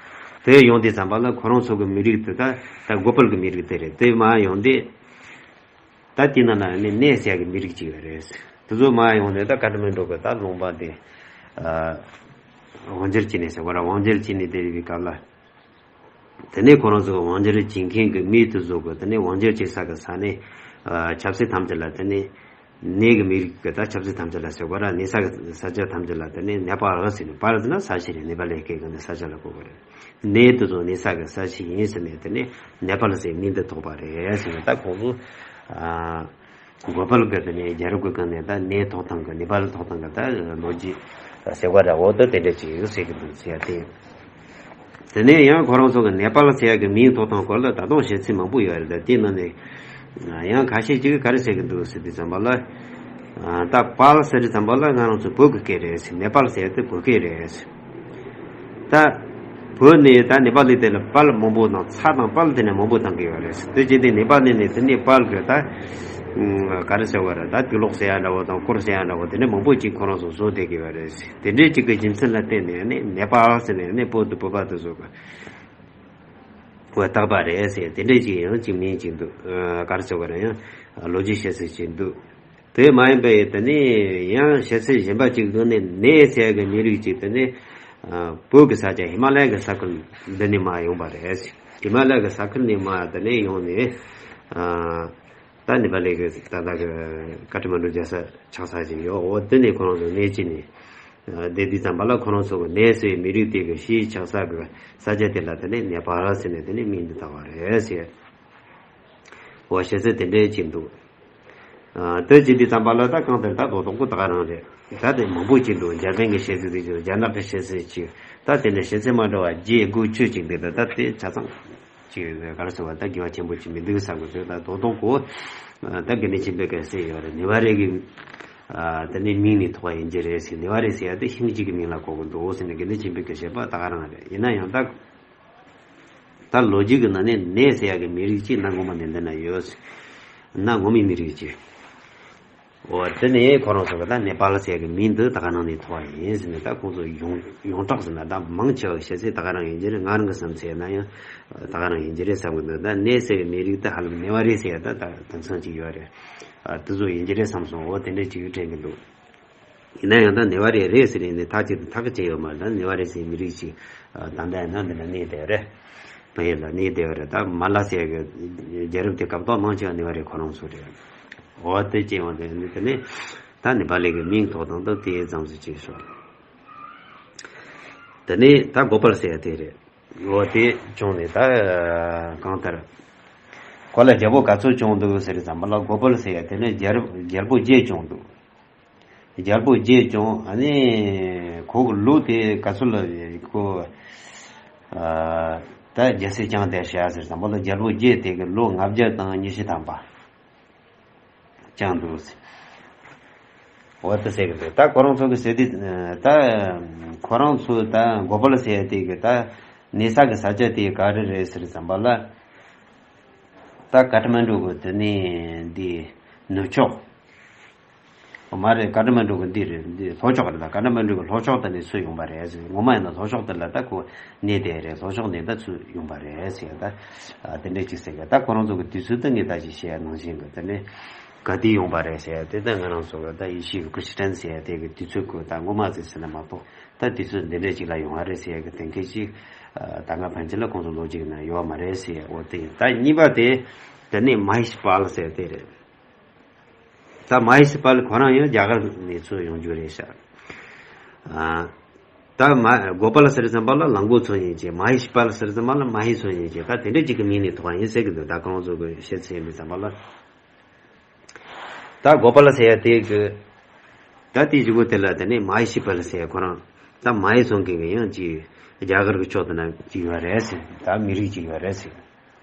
དེ་ཡོང་དུས་ཙམ་པ་ལ་ཁོ་རང་ཚོ་གི་མི་རིགས་དེ་ད་ད་གོ་པལ་གི་མི་རིགས་དེ་རེད། དེ་མར་ཡོང་དུས། ད་དེ་ནང་ན་ནི་ནེ་ཟེར་ཡ་གི་མི་རིགས་ཅིག་ཡོད་རེད། དེ་ཚོ་མར་ཡོང་ནས་ད་ཀ་ཏ་མན་ཌུ་གི་ད་ལུང་པ་དེ་ཨ་དབང་སྒྱུར་བྱས་ནས་ཟེར་བ་ར། དབང་སྒྱུར་བྱས་ནས་དེ་ཡོད་པའི་སྐབས་ལ། དེ་ནས་ཁོ་རང་ཚོ་གི་དབང་སྒྱུར་བྱེད་མཁན་གི་མི་དེ་ཚོ་གི་དེ་ནས་དབང་སྒྱུར་བྱེད་ས་གི་ས་ནས་ཨ་ཆབ་སྲིད་ཐམས་ཅད་ལ་དེ་ནས་ནེ་གི་མི་རིགས་གི་ད་ཆབ་སྲིད་ཐམས་ཅད་ལ་ཟེར་བ་ར། ནེ་ས་གི་ས་ཆ་ཐམས་ཅད་ལ་དེ་ནས་ནེ་པ་ལ་ཟེར་ནས། པ་ལ་ཟེར་ན་ས་ཆ་རེད། ནེ་པ་ལའི་སྐད་གི་ནི་ས་ཆ་ལ་གོ་གི་རེད། ནེ་དེ་ཚོ་ནེ་ས་གི་ས་ཆ་ཡིན་ཟེར་ནས་དེ་ནས་ནེ་པ་ལ་ཟེར་མིང་འདི་ཐོགས་པ་རེད་ཟེར་ནས། ད་ཁོང་ཚོ་ཨ་གོ་པལ་གི་དེ་ནས་རྒྱལ་རབས་ཀྱི་སྒང་ནས་ད་ནེ་ཐོགས་སྟངས་གི། ནེ་པ་ལ་ཐོགས་སྟངས་གི་ད་ལོ་རྒྱུས་ཟེར་བ་འདྲ་བོ་དེ་དེ་འདྲ་ཅིག་ཟེར་གི་འདུག་ཟེར་ཡ་དེ། དེ་ནས་ཡང་ཁོ་རང་ཚོ་གི་ནེ་པ་ལ་ཟེར་ཡ་གི་མིང་ཐོགས་སྟངས་སྐོར་ལ་ད་དུང་བཤད་ཚུལ་མང་པོ་ཡོད་རེད། ད་དེ་ནང་ནས་ཡང་ཁ་ཤས་ཅིག་གིས་ག་རེ་ཟེར་གི་འདུག་ཟེར་དུས་ཙམ་པ་ལ། ཨ་ད་པ་ལ་ཟེར་དུས་ཙམ་པ་ལ་ང་རང་ཚོ་བོད་ཀྱི་སྐད་རེད་ཟེར། ནེ་པ་ལ་ཟེར་ཡ་དེ་བོད་སྐད་རེད་ཟེར། ད་བོད་ནས་ད་ནེ་པ་ལི་དེ་ལ་པ་ལ་མང་པོ་དང་ཚ་དང་པ་ལ་དེ་ནས་མང་པོ་བཏང་གི་ཡོད་རེད་ཟེར། དེ་བྱས་ཏེ་ནེ་པ་ལི་ནས་དེ་ནས་པ་ལ་གི་ད་ཨ་ག་རེ་ཟེར་བ་རེད། ད་དུག་ལོག་ཟེར་ཡ་འདྲ་བོ་དང་སྐོར་ཟེར་ཡ་འདྲ་བོ་དེ་ནས་མང་པོ་ཅིག་ཁོ་རང་ཚོ་བཟོ་བསྡད་གི་ཡོད་རེད་ཟེར། དེ་འདྲའི་ཅིག་གི་རྒྱུ་མཚན་ལ་བརྟེན་ནས་ནི་ནེ་པ་ལ་ཟེར་ནས་ནི་བོད་དུ་བོད་པ་དེ་ཚོ་གི་བོད་བཏགས་པ་རེད་ཟེར། དེ་འདྲའི་ཅིག་ཡང་ཅིག་མིང་ཅིག་འདུག་ཨ་ག་རེ་ཟེར་བ་རེད། ཡང་ལོ་རྒྱུས་བཤད་སྲོལ་ཅིག་འདུག་དེ་མ་ཡིན་པའི་དེ་ནས་ཡང་བཤད་ཚུལ་གཞན་པ་ཅིག་གི་ནི་ནེ་ཟེར་གི་མི་རིགས་ཅིག་དེ་ནས་ཨ་བོད་ཀྱི་ས་ཆ་ཧི་མ་ལ་ཡ་གི་ས་ཁུལ་འདི་ནས་མར་ཡོང་པ་རེད། ཧི་མ་ལ་ཡ་གི་ས་ཁུལ་ནས་མར་དེ་ནས་ཡོང་ནས་ཨ་ད་ནེ་པ་ལི་གི་ད་ལྟ་གི་ཀ་ཐ་མན་ཌུ་རྒྱལ་ས་ཆགས་ས་ཅིག་ཡོད། འོ་དེ་ནས་ཁོ་རང་ཚོ་ནེ་བྱས་ནས་ཨ་བསྡད་དུས་ཙམ་པ་ལ་ཁོ་རང་ཚོ་གི་ནེ་ཟེར་བའི་མི་རིགས་དེ་གི་གཞིས་ཆགས་ས་གི་ས་ཆ་དེ་ལ་དེ་ནས་ནེ་པ་ལ་ཟེར་ནས་དེ་ནས་མིང་འདི་བཏགས་པ་རེད་ཟེར། འོ་བཤད་ཚུལ་དེ་འདྲའི་ཅིག་འདུག་ཨ་དེ་བྱེད་དུས་ཙམ་པ་ལ་ད་གང་ལྟར་ད་རྡོག་རྡོག་པོ་ད་ག་རང་རེད། ད་དེ་མང་པོ་ཅིག་འདུག་འཇར་པན་གྱི་བཤད་ཚུལ་དེ་ཅིག་རྒྱ་ནག་གི་བཤད་ཚུལ་ཅིག་ད་དེ་འདྲ་བཤད་ཚུལ་མ་འདྲ་བ་བརྒྱད་དགུ་བཅུ་ཅིག་འདུག་ད་ད་དེ་ཆ་ཚང་ཅིག་ག་རེ་ཟེར་བ་ད་དགེ་བ་ཆེན་པོ་ཅིག་མི་འདུག་བསམ་གི་འདུག་ད་རྡོག་རྡོག་པོ་ད་དགེ་འདུན་ཆོས་འཕེལ་གྱིས་ཟེར་ཡོད་རེད། ནེ་པ་རེ་གི་ཨ་དེ་ནས་མིང་ནས་ཐོགས་པ་ཡིན་གྱི་རེད་ཟེར། ནེ་པ་རེ་ཟེར་ཡ་དེ་ཤིང་གཅིག་གི་མིང་ལ་གོ་གི་འདུག་ཟེར་ནས་དགེ་འདུན་ཆོས་འཕེལ་གྱིས་བཤད་པ་ད་ག་རང་རེད། ཡིན་ན་ཡང་ད། ད་ལོ་རྒྱུས་ཀྱི་ནང་ནས་ནེ་ཟེར་ཡ་གི་མི་རིགས་ཅིག་གནའ་སྔོན་མ་ནས་འདི་ན་ཡོད། གནའ་སྔོན་མའི་མི་རིགས་ཅིག་འོ་དེ་ནས་ཁོ་རང་ཚོ་གི་ད་ནེ་པ་ལ་ཟེར་ཡ་གི་མིང་འདི་ད་ག་ནང་ནས་ཐོགས་པ་ཡིན་ཟེར་ནས། ད་ཁོང་ཚོ་ཡོངས་ཡོངས་གྲགས་ཟེར་ན་ད་མང་ཆེ་བ་བཤད་ཚད་ད་ག་རང་ཡིན་གྱི་རེད། ང་རང་གི་བསམ་ཚད་ན་ཡང་ད་ག་རང་ཡིན་གྱི་རེད་བསམ་གི་འདུག་ད་ནེ་ཟེར་བའི་མི་རིགས་དེ་ཧ་ལམ་ནེ་པ་རེ་ཟེར་ཡ་ད་ད་དེང་སང་ཅིག་ཡོད་རེད། ཨ་དེ་ཚོ་ཡིན་གྱི་རེད་བསམ་སོང་། འོ་དེ་འདྲས་ཅིག་དྲན་གི་འདུག་ཡིན་ན་ཡང་ད་ནེ་ཝ་རེ་རེད་ཟེར་ནས་ཐག་གཅིག་ཏུ་ཐག་གཅོད་ཡོད་མ་རེད། ད་ནེ་ཝ་རེ་ཟེར་མི་རིགས་ཅིག་ད་ལྟ་ཡིན་ན་འདི་ལ་གནས་བསྡད་རེད། བལ་ཡུལ་ལ་གནས་བསྡད་རེད། ད་མ་ལ་ཟེར་གི་རྒྱལ་རབས་དེ་སྐབས་ཐོག་མང་ཆེ་བ་ནེ་ཝ་རེ་ཁོ་རང་ཚོ་རེད། འོ་དེ་སྐྱེ་བ་དེ་ནི་དེ་ནས་ད་ནེ་པ་ལི་གི་མིང་ཐོགས་དང་ད་དེ་ཙམ་ཞིག་བྱས་སོང་། དེ་ནས་ད་གོ་པལ་ཟེར་ཡ་དེ་རེད། འོ་དེ་བྱུང་ནས་ད་གང་ལྟར་ཁོ་ལ་རྒྱལ་པོ་ག་ཚོད་བྱུང་འདུག་ཟེར་ཙམ་པ་ལ་གོ་པལ་ཟེར་ཡ་དེ་ནས་རྒྱལ་རྒྱལ་པོ་བརྒྱད་བྱུང་འདུག་རྒྱལ་པོ་བརྒྱད་བྱུང་། ཨ་ནི་ཁོ་གི་ལོ་དེ་ག་ཚོད་ལ་ཁོ་ཨ་ད་རྒྱལ་སྲིད་བསྐྱངས་བསྡད་ཤག་ཟེར་ཙམ་པ་ལ་རྒྱལ་པོ་བརྒྱད་དེ་གི་ལོ་ལྔ་བརྒྱ་དང་ཉི་ཤུ་ཐམ་པ་བསྐྱངས་འདུག་ཟེར། འོ་ད་ཟེར་གི་འདུག་ད་ཁོ་རང་ཚོ་གི་ཟེར་དུས་ད་ཁོ་རང་ཚོ་ད་གོ་པལ་ཟེར་ཡ་དེ་གི་ད་གནས་ས་གི་ས་ཆ་དེ་ག་རེ་རེད་ཟེར་ཙམ་པ་ལ། ད་ཀ་ཐ་མན་གྲུ་གི་དེ་ནས་འདི་ནུབ་ཕྱོགས། མ་རེད། ཀ་ཐ་མན་གྲུ་གི་འདི་རེད། འདི་ལྷོ་ཕྱོགས་རེད། ད་ཀ་ཐ་མན་གྲུ་གི་ལྷོ་ཕྱོགས་དེ་ནས་ཚུར་ཡོང་པ་རེད་ཟེར། ངོ་མ་ཡིན་ན་ལྷོ་ཕྱོགས་དེ་ལ་ད་ཁོ་གནས་བསྡད་རེད། ལྷོ་ཕྱོགས་ནས་ད་ཚུར་ཡོང་པ་རེད་ཟེར། ད་དེ་འདྲ་ཅིག་ཟེར་གི། ད་ཁོ་རང་ཚོ་གི་དུས་ཚོད་ད་ངས་ད་ཅིག་བཤད་ནང་བཞིན་གི་དེ་ནས་ག་དུས་ཡོང་པ་རེད་ཟེར། དེ་ད་ང་རང་ཚོ་གི་ད་ཡེ་ཤུ་གི་ཁྲི་སི་ཊན་ཟེར་དེ་གི་དུས་ཚོད་གི་ད་ངོ་མ་ཟེར་ཟེར་ན་མ་གཏོགས་ད་དུས་ཚོད་འདི་འདྲ་ཅིག་ལ་ཡོང་བ་རེད་ཟེར་གི་དེ་འདྲ་ཅིག་ད་ང་ཕན་ཆད་ལ་ཁོང་ཚོ་ལོ་རྒྱུས་ནང་ཡོད་མ་རེད་ཟེར། འོ་དེ་ཡིན། ད་གཉིས་པ་དེ་དེ་ནས་མ་ཧེ་ཤི་པཱལ་ཟེར་དེ་རེད། ད་མ་ཧེ་ཤི་པཱལ་ཁོ་རང་ཡང་རྒྱ་གར་ནས་ཚུར་ཡོང་རྒྱུ་རེད་ཤག་ཨ། ད་མ་གོ་པཱལ་ཟེར་ཙམ་པ་ལ་གླང་པོ་ཚོ་ཡིན་གྱི། མ་ཧེ་ཤི་པཱལ་ཟེར་ཙམ་པ་ལ་མ་ཧེ་ཚོ་ཡིན་གྱི། ད་དེ་འདྲ་ཅིག་གི་མིང་ནས་ཐོགས་པ་ཡིན་ཟེར་གི་འདུག་ད་ཁོང་ཚོ་གི་བཤད་ཚུལ་ཡིན་པའི་ཙམ་པ་ལ། ད་གོ་པཱལ་ཟེར་ཡ་དེ་གི་ད་དེ་གཞུག་གུ་དེ་ལ་དེ་ནས་མ་ཧེ་ཤི་པཱལ་ཟེར་ཡ་ཁོ་རང་ད་མ་ཧེ་ཚོ་གི་གི་ཡང་ཅིག་རྒྱ་གར་གི་ཕྱོགས་དེ་ན་ཅིག་ཡོད་རེད་ཟེར། ད་མི་རིགས་ཅིག་ཡོད་རེད་ཟེར།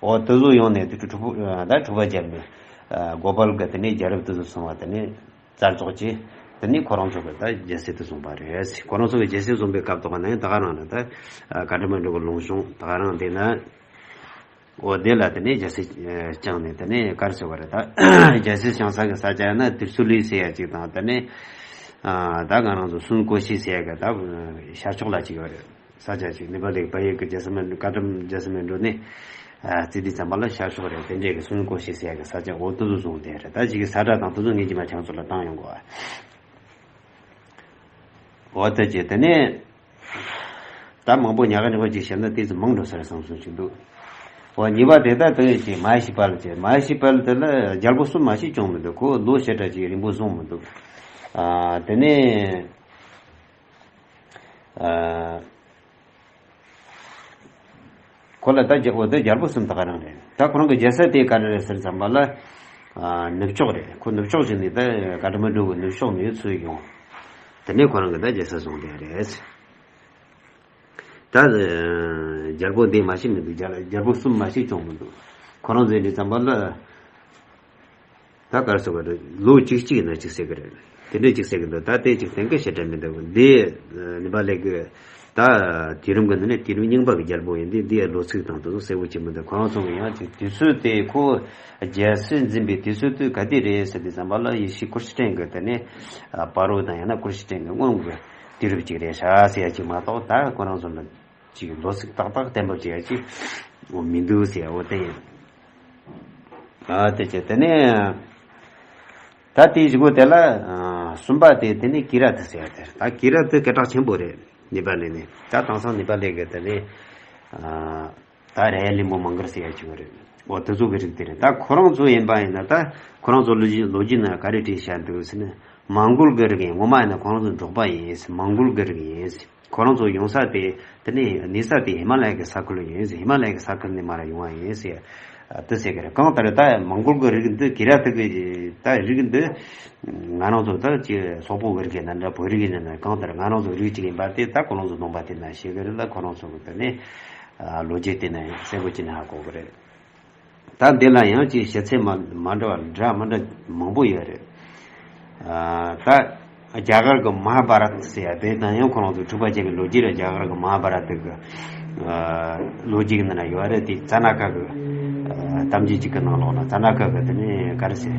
འོ་དེ་ཚོ་ཡོང་ནས་དེ་འཁྲུག་པ་ད་འཁྲུག་པ་བརྒྱབ་ནས་གོ་པཱལ་གི་དེ་ནས་རྒྱལ་རབས་དེ་ཚོ་སོང་བ་དེ་ནས་རྩ་རྫོགས་ཀྱིས་དེ་ནས་ཁོ་རང་ཚོ་གི་ད་རྒྱལ་སྲིད་དེ་བཟུང་པ་རེད། ཁོ་རང་ཚོ་གི་རྒྱལ་སྲིད་བཟུང་པའི་སྐབས་དེ་ནས་ད་ག་རང་ལ་ད་ཀ་ཐ་མན་གྲུ་གི་ལུང་གཤོང་ད་ག་རང་དེ་ན་འོ་དེ་ལ་དེ་ནས་རྒྱལ་སྲིད་བསྐྱངས་ནས་དེ་ནས་ག་རེ་ཟེར་བ་རེད། ད་རྒྱལ་སྲིད་བསྐྱངས་ས་གི་ས་ཆ་ན་ཏིར་སུ་ལི་ཟེར་ཡ་ཅིག་དང་དེ་ནས་ད་ང་རང་ཚོ་སུན་ཀོ་ཤི་ཟེར་ཡ་གི་ད་ཤར་ཕྱོགས་ལ་ཅིག་ཡོད་རེད། ས་ཆ་ཅིག་ནེ་པ་ལི་གི་བལ་ཡུལ་གི་རྒྱལ་ས་མན་ཀ་ཏམ་རྒྱལ་ས་མན་གྲུ་ནས་ཨ་རྩིས་དུས་ཙམ་པ་ལ་ཤར་ཕྱོགས་རེད། དེ་འདྲས་གི་སུན་ཀོ་ཤི་ཟེར་ཡ་གི་ས་ཆ་འོ་དེ་ཚོ་བཟུང་བསྡད་རེད། ད་ཅིག་གི་ས་ཁྲ་དང་དེ་ཚོ་ངས་ཀྱི་མ་ཁྱང་ཚོ་ལ་བཏང་ཡོང་གོ། འོ་དེ་ཅི་དེ་ནས་ད་མང་པོ་ཉག་ག་ཉག་ག་ཅིག་བཤད་ན་དེ་ཚོ་མང་འགྲོ་ས་རེད་བསམ་སོང་ཅིག་འདུག་འོ་གཉིས་པ་དེ་ད་དེ་ཅིག་མ་ཧེ་ཤི་པཱལ་ཅིག་མ་ཧེ་ཤི་པཱལ་དེ་ལ་རྒྱལ་པོ་གསུམ་མ་ཞིག་བྱུང་མི་འདུག་ཁོ་ལོ་ཞེ་དྲག་ཅིག་རིང་པོ་བཟུང་མི་འདུག་ཨ་དེ་ནས། ཨ། ཁོ་ལ་ད་རྒྱལ་པོ་དེ་རྒྱལ་པོ་གསུམ་ད་ག་རང་རེད། ད་ཁོ་རང་གི་རྒྱལ་ས་དེ་ག་རེ་རེད་ཟེར་ཙམ་པ་ལ། ཨ། ནུབ་ཕྱོགས་རེད། ཁོ་ནུབ་ཕྱོགས་ཞིག་ནས་ད་ཀ་ཐ་མན་གྲུ་གི་ནུབ་ཕྱོགས་ནས་ཚུར་ཡོང་། དེ་ནས་ཁོ་རང་གི་ད་རྒྱལ་ས་བཟུང་བསྡད་རེད། ད་རྒྱལ་པོ་འདི་མ་ཤི་མི་འདུག་རྒྱལ་རྒྱལ་པོ་གསུམ་མ་ཤི་བྱུང་མི་འདུག་ཁོ་རང་ཚོས་འདི་ཙམ་པ་ལ། ད་ག་རེ་ཟེར་བ་རེད། ལོ་གཅིག་གཅིག་ཡིན་ན་གཅིག་ཟེར་གི་རེད། དེ་འདྲ་གཅིག་ཟེར་གི་འདུག་ད་དེ་གཅིག་གཏན་འཁེལ་བྱེད་གྲབས་མི་འདུག་འདི་ནི་པ་ལས་གི་ད་དུས་རིམ་གི་ནི་ནི་དུས་རིམ་རྙིང་པ་གི་རྒྱལ་པོ་ཡིན་དུས་འདི་ཡ་ལོ་ཚིགས་དང་དེ་ཚོ་གསལ་པོ་བྱེད་མི་འདུག་ཁོ་རང་ཚོ་གི་ཡང་ཅིག་དུས་ཚོད་དེ་ཁོ་རྒྱལ་སྲིད་འཛིན་པའི་དུས་ཚོད་དུ་ག་དུས་རེད་ཟེར་དུས་ཙམ་པ་ལ་ཡེ་ཤུ་ཀུར་སི་ཊན་གི་དེ་ནི་པ་རོ་དང་ཡང་ན་ཀུར་སི་ཊན་གི་སྔོན་གི་དུས་རབས་གཅིག་རེད་ཤག་ཟེར་ཡ་གཅིག་མ་གཏོགས་ད་ཁོ་རང་ཚོ་ལ། ཅིག་ལོ་ཚིགས་ཏག་ཏག་གཏན་འབེབས་བྱེད་ཡ་ཅིག་འོ་མི་འདུག་ཟེར། འོ་དེ་ཡིན། ཨ་དེ་བྱས་དེ་ནས་ད་དེའི་གཞུག་གུ་དེ་ལ་ཨ་གསུམ་པ་དེ་དེ་ནས་ཀི་ར་ཏི་ཟེར་ཡ་དེ་རེད། ད་ཀི་ར་ཏི་སྐད་གྲགས་ཆེན་པོ་རེད། ནེ་པ་ལི་ནས་ད་དེང་སང་ནེ་པ་ལི་གི་དེ་ནས་ཨ་ད་རེ་ལི་མོ་མང་གར་ཟེར་ཡ་ཅིག་རེད། འོ་དེ་ཚོ་གི་རིགས་དེ་རེད། ད་ཁོ་རང་ཚོ་ཡིན་པ་ཡིན་ན་ད་ཁོ་རང་ཚོ་ལོ་རྒྱུས་ལོ་རྒྱུས་ནང་ག་རེ་བྲིས་བཞག་འདུག་ཟེར་ན་མང་གོལ་གི་རིགས་ཡིན། ངོ་མ་ཡིན་ན་ཁོ་རང་ཚོ་འབྲོག་པ་ཡིན། མང་གོལ་གི་རིགས་ཡིན། ཁོ་རང་ཚོ་ཡོང་ས་དེ་དེ་ནས་གནས་ས་དེ་ཧི་མ་ལ་ཡ་གི་ས་ཁུལ་ཡིན་ཟེར། ཧི་མ་ལ་ཡ་གི་ས་ཁུལ་ནས་མར་ཡོང་བ་ཡིན་ཟེར་དེ་ཟེར་གི་རེད། གང་ལྟར་ད་མང་གོལ་གི་རིགས་འདི་ཀི་ར་ཏི་གི་ད་རིགས་འདི་ང་རང་ཚོ་ད་ཅི་སོག་པོ་གི་རིགས་ཡིན་ན་འདྲ་བོད་རིགས་ཡིན་ན་འདྲ་གང་ལྟར་ང་རང་ཚོ་རིགས་གཅིག་ཡིན་པ་དེ་ད་ཁོ་རང་ཚོ་གདོང་པ་དེ་ན་ཤེས་གི་རེད། ད་ཁོ་རང་ཚོ་གི་དེ་ནས་ལོ་རྒྱུས་དེ་ན་གསལ་པོ་བྱས་ནས་ཧ་གོ་གི་རེད། ད་འདི་ལ་ཡང་ཅིག་བཤད་ཚད་མ་མ་འདྲ་བ་འདྲ་མི་འདྲ་མང་པོ་ཡོད་རེད། ཨ་ད་རྒྱ་གར་གི་མ་ཧཱ་བྷ་རཏ་ཟེར་ཡ་དེ་དང་ཡང་ཁོ་རང་ཚོ་འཁྲུག་པ་བྱེད་ཀྱི་ལོ་རྒྱུས་རེད། རྒྱ་གར་གི་མ་ཧཱ་བྷ་རཏ་གི་ཨ་ལོ་རྒྱུས་ཀྱི་ནང་ན་ཡོད་རེད། དེ་ཙ་ན་ཀ་གི་ཨ་གཏམ་རྒྱུད་ཅིག་གི་ནང་ལོགས་ན་ཙ་ན་ཀ་གི་དེ་ནས་ག་རེ་ཟེར་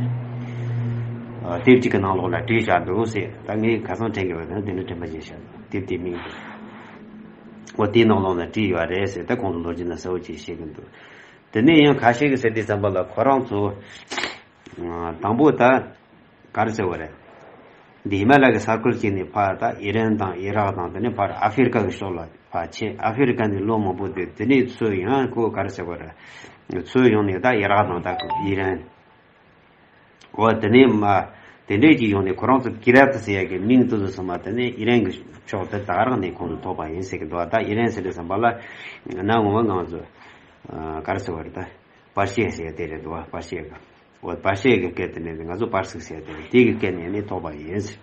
ཨ་དེབ་ཅིག་གི་ནང་ལོགས་ལ་བྲིས་བཞག་འདུག་ཟེར། ད་ངས་ཁ་སང་དྲན་གི་ཡོད། ད་དེ་ནས་དྲན་པ་བརྗེད་བཞག་འདུག་དེབ་དེའི་མིང་དེ་འོ་དེའི་ནང་ལོགས་ན་བྲིས་ཡོད་རེད་ཟེར། ད་ཁོང་ཚོ་ལོ་རྒྱུས་ན་གསལ་བོ་ཅིག་བཤད་གི་འདུག་དེ་ནས་ཡང་ཁ་ཤས་ཀྱིས་ཟེར་དུས་ཙམ་པ་ལ་ཁོ་རང་ཚོ་དང་པོ་ད་ག་རེ་ཟེར་བ་རེད། འདི་ཧི་མ་ལ་གི་ས་ཁུལ་གཅིག་ནས་ཕར་ད་ཨི་རན་དང་ཨི་རག་དང་དེ་ནས་ཕར་ཨ་ཧྥེ་རི་ཀ་གི་ཕྱོགས་ལ་ཕར་ཕྱིན། ཨ་ཧྥེ་རི་ཀ་ནས་ལོ་མང་པོ་བསྡད། དེ་ནས་ཚུར་ཡང་ཁོ་ག་རེ་ཟེར་དགོས་རེད། ཚུར་ཡོང་ནས་ད་ཨི་རག་དང་ད་ཨི་རན། འོ་དེ་ནས་མ་དེ་འདྲས་ཀྱི་ཡོང་ནས་ཁོ་རང་ཚོ་ཀི་ར་ཏི་ཟེར་ཡ་གི་མིང་དེ་ཚོ་ཚང་མ་དེ་ནས་ཨི་རན་གི་ཕྱོགས་དེ་དག་རང་ནས་ཁོང་ཚོ་ཐོགས་པ་ཡིན་ཟེར་གི་འདུག་ད་ཨི་རན་ཟེར་དུས་ཙམ་པ་ལ་ན་ངོ་མ་ང་ཚོ་ག་རེ་ཟེར་བ་རེད། ད་པར་ཤི་ཡ་ཟེར་ཡ་དེ་རེད་འདུག་པར་ཤི་ཡ་གི། འོ་པར་ཤི་ཡ་གི་སྐད་དེ་ནས་ང་ཚོ་པར་སིག་ཟེར་ཡ་དེ་རེད། དེ་གི་སྐད་ནས་ནི་ཐོགས་པ་ཡིན་ཟེར།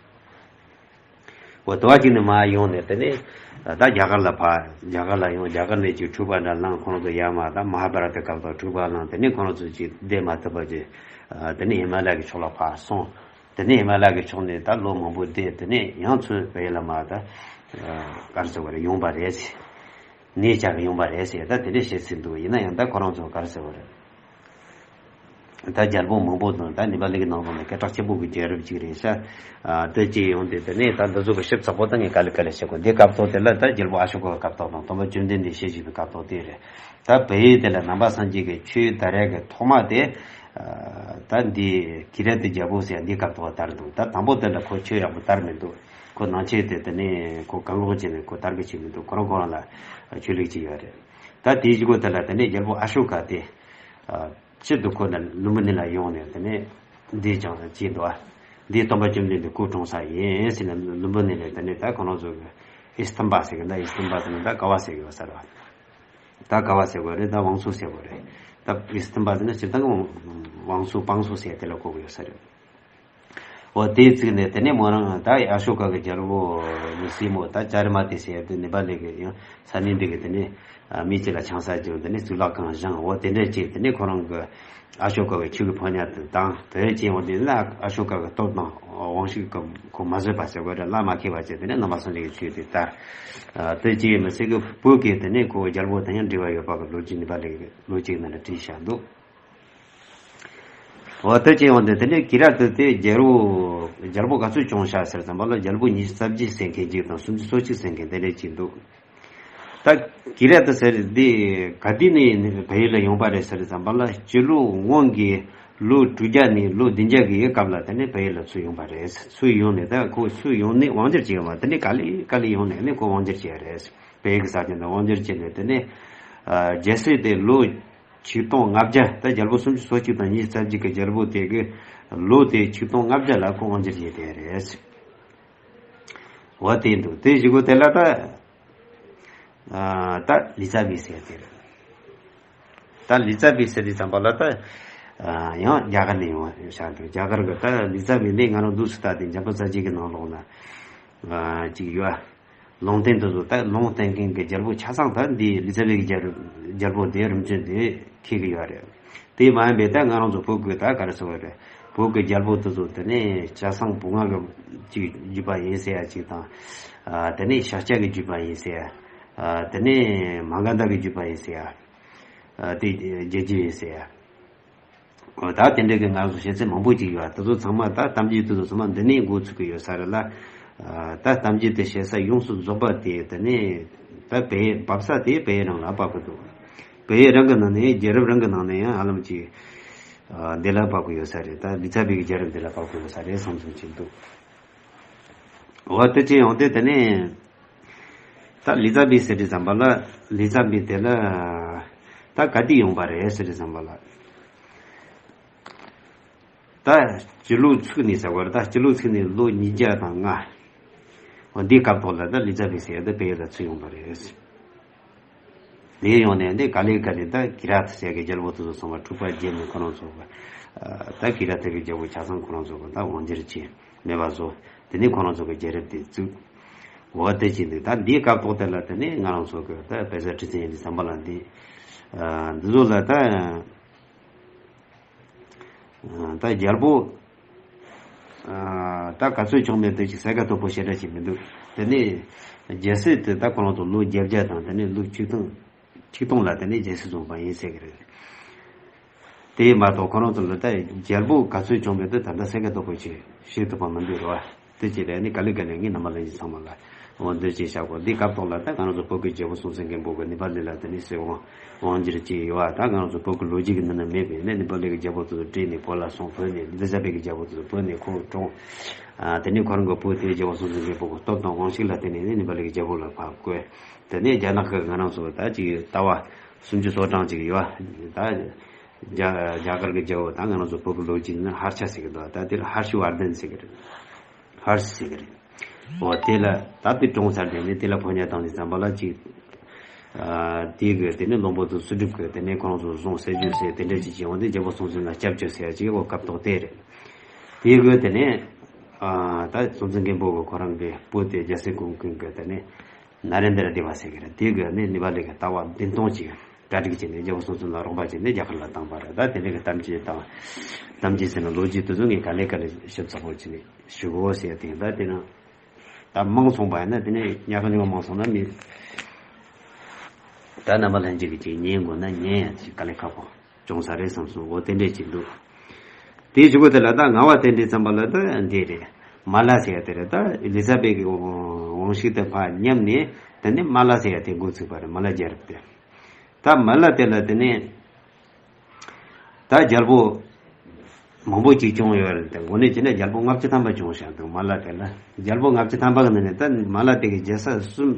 འོ་དུ་བ་གཅིག་ནས་མར་ཡོང་ནས་དེ་ནས་ད་རྒྱ་གར་ལ་ཕར་རྒྱ་གར་ལ་ཡོང་། རྒྱ་གར་ནས་ཅིག་འཁྲུག་པ་འདྲ་ལངས། ཁོང་ཚོ་ཡར་མར་ད་མ་ཧཱ་བྷ་ར་ཏའི་སྐབས་དང་འཁྲུག་པ་ལངས། དེ་ནས་ཁོང་རང་ཚོ་ཅིག་བསྡད་མ་ཐུབ་པ་ཅིག་དེ་ནས་ཧི་མ་ལ་ཡ་གི་ཕྱོགས་ལ་ཕར་སོང་། དེ་ནས་ཧི་མ་ལ་ཡ་གི་ཕྱོགས་ནས་ད་ལོ་མང་པོ་བསྡད། དེ་ནས་ཡང་ཚུར་བལ་ཡུལ་ལ་མར་ད་ག་རེ་ཟེར་བ་རེད། ཡོང་པ་རེད་ཟེར། གནས་བཅག་གི་ཡོང་པ་རེད་ཟེར། ད་དེ་འདྲས་བཤད་ཚུལ་འདུག་ཡིན་ན་ཡང་ད་ཁོ་རང་ཚོ་ག་རེ་ཟེར་བ་རེད། ད་རྒྱལ་པོ་མང་པོ་དང་ད་ནེ་པ་ལི་གི་ནང་ལོགས་ནས་སྐད་གྲགས་ཆེན་པོ་གི་རྒྱལ་རབས་ཅིག་རེད་ཤག་ཨ་དེ་ཅི་ཡོང་དེ་དེ་ནས་ད་འདི་ཚོ་གི་ཞིབ་ཚགས་པོ་ད་ངས་ག་ལེ་ག་ལེ་བཤད་དགོས། འདི་སྐབས་ཐོག་དེ་ལ་ད་རྒྱལ་པོ་ཨ་ཤོ་ཀ་གི་སྐབས་ཐོག་དང་སྟོན་པ་བཅོམ་ལྡན་འདས་ཞལ་བཞུགས་པའི་སྐབས་ཐོག་དེ་རེད། ད་བལ་ཡུལ་དེ་ལ་ནང་པ་སངས་རྒྱས་ཀྱི་ཆོས་དར་ཡག་གི་ཐོག་མ་དེ་ཨ་ད་འདི་ཀི་ར་ཏི་རྒྱལ་པོ་ཟེར་ཡ་འདི་སྐབས་ཐོག་དར་འདུག་ད་དང་པོ་དེ་ལ་ཁོ་ཆོས་ཡག་པོ་དར་མི་འདུག་ཁོ་ནང་ཆོས་དེ་དེ་ནས་ཁོ་བཀག་འགོག་བྱས་ནས་ཁོ་དར་གི་བྱེད་མི་འདུག་ཁོ་རང་ཁོ་རང་ལ་ཆོས་ལུགས་ཅིག་ཡོད་རེད། ད་དེའི་གཞུག་གུ་དེ་ལ་དེ་ནས་རྒྱལ་པོ་ཨ་ཤོ་ཀ་དེ་ཨ་ཕྱིར་དུ་ཁོ་ན་ལུམ་བི་ནི་ལ་ཡོང་ནས་དེ་ནས་འདི་ཀྱང་བྱས་འདུག་ཨ་འདི་སྟོན་པ་བཅོམ་ལྡན་འདས་སྐུ་གྲོངས་ས་ཡིན་ཟེར་ནས་ལུམ་བི་ནི་ལ་དེ་ནས་ད་ཁོ་རང་ཚོ་གི་ཨི་སྟན་པ་ཟེར་གི། ད་ཨི་སྟན་པ་དེ་ནས་ད་ཀ་བ་ཟེར་གི་ཡོད་ས་རེད། ད་ཀ་བ་ཟེར་དགོས་རེད། ད་བང་སོ་ཟེར་དགོས་རེད། ད་ཨི་སྟན་པ་དེ་ནས་སྤྱིར་བཏང་བང་སོ་བང་སོ་ཟེར་དེ་ལ་གོ་གི་ཡོད་ས་རེད། འོ་དེའི་ཚིག་ནས་དེ་ནས་མོ་རང་ད་ཨ་ཤོ་ཀ་གི་རྒྱལ་པོ་གི་སྲས་མོ་ད་ཅཱ་རི་མ་ཏི་ཟེར་དེ་ནེ་པ་ལི་གི་ཡང་ས་གནས་འདི་གི་དེ་ནས་མི་གཅིག་ལ་ཆང་ས་བྱིན། དེ་ནས་གཙུག་ལག་ཁང་བཞེངས། འོ་དེ་འདྲ་བྱས་དེ་ནས་ཁོ་རང་གི་ཨ་ཤོ་ཀ་གི་ཆོས་ཀྱི་ཕོ་ཉ་དེ་དང་དེ་བྱས་འོ་དེ་ལ་ཨ་ཤོ་ཀ་གི་སྟོབས་དང་དབང་ཤུགས་ཀྱི་ཁོ་མ་བཟོད་པ་ཟེར་དགོས་རེད། ལ་མ་ཁེལ་བ་བྱས་དེ་ནས་ནང་པ་སངས་རྒྱས་ཀྱི་ཆོས་དེ་དར། དེ་བྱས་མི་ཚད་གི་བོད་ཀྱི་དེ་ནས་ཁོ་རྒྱལ་པོ་དང་ཡང་འབྲེལ་བ་ཡོད་པ་གི་ལོ་རྒྱུས་ནེ་པ་ལི་གི་ལོ་རྒྱུས་ནང་ལ་བྲིས་བཞག་འདུག་འོ་དེ་ཅི་ཡོང་དེ་དེ་ནས་ཀི་ར་ཏི་དེ་རྒྱལ་པོ་རྒྱལ་པོ་ག་ཚོད་བྱུང་ཤག་ཟེར་ཙམ་པ་ལ་རྒྱལ་པོ་ཉི་ཤུ་རྩ་བརྒྱད་ཟེར་མཁན་ཅིག་དང་སུམ་ཅུ་སོ་གཅིག་ཟེར་མཁན་དེ་འདྲ་ཅིག་འདུག་ད་ཀི་ར་ཏི་ཟེར་འདི་ག་དུས་ནས་བལ་ཡུལ་ལ་ཡོང་པ་རེད་ཟེར་ཙམ་པ་ལ་སྤྱི་ལོ་སྔོན་གྱི་ལོ་དྲུག་བརྒྱ་ནས་ལོ་བདུན་བརྒྱ་གི་སྐབས་ལ་དེ་ནས་བལ་ཡུལ་ལ་ཚུར་ཡོང་པ་རེད། ཚུར་ཡོང་ནས་ད་ཁོ་ཚུར་ཡོང་ནས་དབང་སྒྱུར་བྱས་ཡོང་བ། དེ་ནས་ག་ལེ་ག་ལེ་ཡོང་ནས་ནས་ཁོ་དབང་སྒྱུར་བྱས་རེད། བལ་ཡུལ་གྱི་ས་ཆ་འདི་དབང་སྒྱུར་བྱས་ནས་དེ་ནས་རྒྱལ་སྲིད་དེ་ལོ་ཆིག་སྟོང་ལྔ་བརྒྱ། ད་རྒྱལ་པོ་སུམ་ཅུ་སོ་གཅིག་དང་ཉི་ཤུ་རྩ་གཅིག་གི་རྒྱལ་པོ་དེ་གི་ལོ་དེ་ཆིག་སྟོང་ལྔ་བརྒྱ་ལ་ཁོ་དབང་སྒྱུར་བྱས་དེ་རེད། འོ་དེ་འདུག་དེ་གཞུག་གུ་དེ་ལ་ད་ཨ་ད་ལི་ཙ་བི་ཟེར་དེ་རེད། ད་ལི་ཙ་བི་ཟེར་དེ་ཙམ་པ་ལ་ད་ཨ་ཡང་རྒྱ་གར་ནས་ཡོང་བ་ཤར་འདུག་རྒྱ་གར་གི་ད་ལི་ཙ་བི་འདི་ང་རང་འདུག་སུ་ད་དེ་འཇམ་དཔལ་རྩ་རྒྱུད་ཀྱི་ནང་ལོགས་ན་ཨ་ཅིག་ཡོད། ལུང་བསྟན་དེ་ཚོ་ད་ལུང་བསྟན་མཁན་གྱི་རྒྱལ་པོ་ཆ་ཚང་ད་འདི་ལི་ཙ་བི་གི་རྒྱལ་རྒྱལ་པོ་དེ་རིམ་བྱོན་དེ་འཁེལ་གི་ཡོད་རེད། དེ་མ་ཡིན་པའི་ད་ང་རང་ཚོ་བོད་ཀྱི་ད་ག་རེ་ཟེར་བ་རེད། བོད་ཀྱི་རྒྱལ་པོ་དེ་ཚོ་དེ་ནས་སྐྱ་སེང་བུ་ལྔ་གི་ཅིག་བརྒྱུད་པ་ཡིན་ཟེར་ཡ་ཅིག་དང་། ཨ་དེ་ནས་ཤཱཀྱ་གི་བརྒྱུད་པ་ཡིན་ཟེར་ཡ། ཨ་དེ་ནས་མ་ག་དྷ་གི་བརྒྱུད་པ་ཡིན་ཟེར་ཡ། ཨ་དེ་རྒྱལ་རྒྱུད་ཡིན་ཟེར་ཡ། འོ་ད་དེ་འདྲ་གི་ང་ཚོ་བཤད་ཚད་མང་པོ་ཅིག་ཡོད། དེ་ཚོ་ཚང་མ་ད་གཏམ་རྒྱུད་དེ་ཚོ་ཚང་མ་འདི་ནས་འགོ་ཚུགས་ཀྱི་ཡོད་ས་རེད་ལ། ཨ་ད་གཏམ་རྒྱུད་དེ་བཤད་ས་ཡོངས་སུ་རྫོགས་པ་དེ་དེ་ནས་ད་བལ་བབས་ས་དེ་བལ་ཡུལ་རང་ལ་བབས་ཀྱི་འདུག་བལ་ཡུལ་རང་གི་ནང་ནས་རྒྱལ་རབས་རང་གི་ནང་ནས་ཡང་ཧ་ལམ་ཅིག་ཨ་འདི་ལ་བབས་ཀྱི་ཡོད་ས་རེད། ད་ལི་ཙ་བི་གི་རྒྱལ་རབས་འདི་ལ་བབས་ཀྱི་ཡོད་ས་རེད་བསམ་བསམ་ཅིག་འདུག་འོ་དེ་ཅི་ཡོང་དེ་དེ་ནས་ད་ལི་ཙ་བི་ཟེར་དུས་ཙམ་པ་ལ་ལི་ཙ་བི་དེ་ལ་ད་ག་དུས་ཡོང་པ་རེད་ཟེར་དུས་ཙམ་པ་ལ། ད་སྤྱི་ལོ་ཚུགས་ནས་ཟེར་བ་རེད། ད་སྤྱི་ལོ་ཚུགས་ནས་ལོ་ཉིས་བརྒྱ་དང་ལྔ། འོ་འདིའི་སྐབས་ཐོག་ལ་ད་ལི་ཙ་བི་ཟེར་ཡ་ད་བལ་ཡུལ་ལ་ཚུར་ཡོང་པ་རེད། དེ་ཡོང་ནས་འདི་ག་ལེ་ག་ལེ་ད་ཀི་ར་ཏི་ཟེར་གི་རྒྱལ་པོ་དེ་ཚོ་ཚང་མ་འཁྲུག་པ་བརྒྱབ་ནས་ཁོ་རང་ཚོ་གི་ད་ཀི་ར་ཏི་གི་རྒྱལ་པོ་ཆ་ཚང་ཁོ་རང་ཚོ་གི་ད་དབང་སྒྱུར་བྱས་མེད་པ་བཟོ། དེ་ནས་ཁོ་རང་ཚོ་གི་རྒྱལ་རབས་དེ་བཙུགས། འོ་དེ་བྱས་འདུག་ད་འདིའི་སྐབས་ཐོག་དེ་ལ་དེ་ནས་ང་རང་ཚོ་གི་ད་བལ་བཟའ་ཁྲི་བཙན་ཡིན་དུས་ཙམ་པ་ལ་འདི་འདི་ཚོ་ལ་ད། ད་རྒྱལ་པོ་ད་ག་ཚོད་བྱུང་མེད་དེ་ཅིག་གསལ་ཁ་དོད་པོ་ཞེ་དྲག་ཅིག་མི་འདུག་དེ་ནས་རྒྱལ་སྲིད་དེ་ད་ཁོ་རང་ཚོ་ལོ་བརྒྱད་བརྒྱ་དང་དེ་ནས་ལོ་ཆིག་སྟོང་ཆིག་སྟོང་ལ་དེ་ནས་རྒྱལ་སྲིད་བཟུང་བ་ཡིན་ཟེར་གི་རེད། དེ་མ་གཏོགས་ཁོ་རང་ཚོ་ལ་ད་རྒྱལ་པོ་ག་ཚོད་བྱུང་མེད་དེ་ད་ལྟ་གསལ་ཁ་དོད་པོ་ཅིག་ཤེས་ཐུབ་པ་མི་འདུག་རེད་བ། དེ་ཅི་རེད་ནི་ག་ལེ་ག་ལེ་ངའི་རྣམ་པ་ལ་ཡིན་ཚང་མ་ལ་ འོ་འདི་ཅིག་བཞག་གོ། འདི་སྐབས་ཐོག་ལ་ད་ང་རང་ཚོ་བོད་ཀྱི་རྒྱལ་པོ་སྲོང་བཙན་སྒམ་པོ་གི་ནེ་པ་ལི་ལ་དེ་ནས་སྲིད་དབང་དབང་བསྒྱུར་བྱས་ཡོད་པ། ད་ང་རང་ཚོ་བོད་ཀྱི་ལོ་རྒྱུས་ཀྱི་ནང་ན་མེད་པས་ནས། ནེ་པ་ལི་གི་རྒྱལ་པོ་དེ་ཚོ་བྲོས་ནས་བོད་ལ་སོང་། བོད་ནས་ཨེ་ལི་ཛ་བེད་ཀྱི་རྒྱལ་པོ་དེ་ཚོ་བོད་ནས་ཁོ་གྲོངས། ཨ་དེ་ནས་ཁོ་རང་གི་བུ་དེ་རྒྱལ་པོ་སྲོང་བཙན་སྒམ་པོ་གི་སྟོབས་དང་དབང་ཤུགས་ལ་བརྟེན་ནས་ནི་ནེ་པ་ལི་གི་རྒྱལ་པོ་ལ་ཕར་བསྐོས། དེ་ནས་རྒྱ་ནག་གི་ང་རང་ཚོ་ད་ཅིག་ཟླ་བ་སུམ་ཅུ་སོ་གྲངས་ཅིག་ཡོད་པ། ད་རྒྱ་རྒྱ་གར་གྱི་རྒྱལ་པོ། ད་ང་རང་ཚོ་བོད་ཀྱི་ལོ་རྒྱུས་ནི་ཧར་ཆ་ཟེར་གི་འདུག། ད་དེ་ལ་ཧར་ཤུ་ཝར་དན་ཟེར་གི་རེད། ཧར་ཤུ་ཟེར་གི་རེད། འོ་དེ་ལ་ད་དེ་གྲོངས་ཚར། དེ་ནས་དེ་ལ་ཕོ་ཉ་བཏང་ནས་ཙམ་པ་ལ་ཅིག། ཨ་དེ་གི་དེ་ནས་བློན་པོ་ཚོ་སུ་སྒྲུབ་གི་དེ་ནས་ཁོང་ཚོ་བཟུང་། གསེར་ཇུས་ཟེར་དེ་འདྲ་ཅིག་བྱས། འོ་དེ་རྒྱལ་པོ་སྲོང་བཙན་ལ་སྐྱབས་བཅོལ་ཟེར་ཡ་ཅིག་འོ་སྐབས་ཐོག་དེ་རེད། དེ་གི་དེ་ནས་ཨ་ད་སྲོང་བཙན་སྒམ་པོ་གི་ཁོ་རང་གི་བུ་དེ་རྒྱལ་སྲས་ཀུན་མཁྱེན་གི་དེ་ནས་ན་རེན་དྲ་དེ་བ་ཟེར་གི་རེད། དེ་གི་ནི་ནེ་པ་ལི་གི་ལྟ་བ་བདེན་སྟོང་ཅིག་གྲ་སྒྲིག་བྱས་ནས་རྒྱལ་པོ་སྲོང་བཙན་ལ་རོགས་པ་བྱས་ནས་རྒྱ་གར་ལ་བཏང་པ་རེད། ད་དེ་འདྲ་གི་གཏམ་རྒྱུད་དང་། གཏམ་རྒྱུད་ཟེར་ན་ལོ་རྒྱུས་དེ་ཚོ་ངས་ག་ལེ་ག་ལེ་ཞིབ་ཚགས་པོ་བྱས་ནས་ཞུ་གོ་ཟེར་ཡ་དེ་ཡིན། ད་དེ་ན་ད་མང་སོང་པ་ཡིན་ན། དེ་ནས་ཉག་ག་ཉོག་མང་སོང་ན་མི། ད་རྣམ་པ་ལྷན་རྒྱས་ཀྱིས་ཅིག་ཉན་དགོས་ན་ཉན་ཡ་ཅིག་ག་ལེ་ཁག་པོ་བྱུང་ས་རེད་བསམ་སོང་། འོ་དེ་འདྲས་ཅིག་འདུག། དེའི་གཞུག་གུ་དེ་ལ་ད་ང་བ་དེ་འདྲས་ཙམ་པ་ལ་ད་འདི་རེད། མ་ལ་ཟེར་ཡ་དེ་རེད། ད་ཨེ་ལི་ཛ་བེད་ཀྱི་དབང་ཤུགས་དེ་ཕར་ཉམས་ནས་དེ་ནས་མ་ལ་ཟེར་ཡ་དེ་འགོ་ཚུགས་པ་རེད། མ་ལ་རྒྱལ་རབས་དེ། ད་མ་ལ་དེ་ལ་དེ་ནས་ད་རྒྱལ་པོ་མང་པོ་ཅིག་བྱུང་ཡོད་རེད། དེ་འགོ་ནས་བྱས་ན་རྒྱལ་པོ་ལྔ་བཅུ་ཐམ་པ་བྱུང་བཞག་འདུག། མ་ལ་དེ་ལ་རྒྱལ་པོ་ལྔ་བཅུ་ཐམ་པ་གི་ནང་ནས་ད་མ་ལ་དེ་གི་རྒྱལ་ས་གསུམ་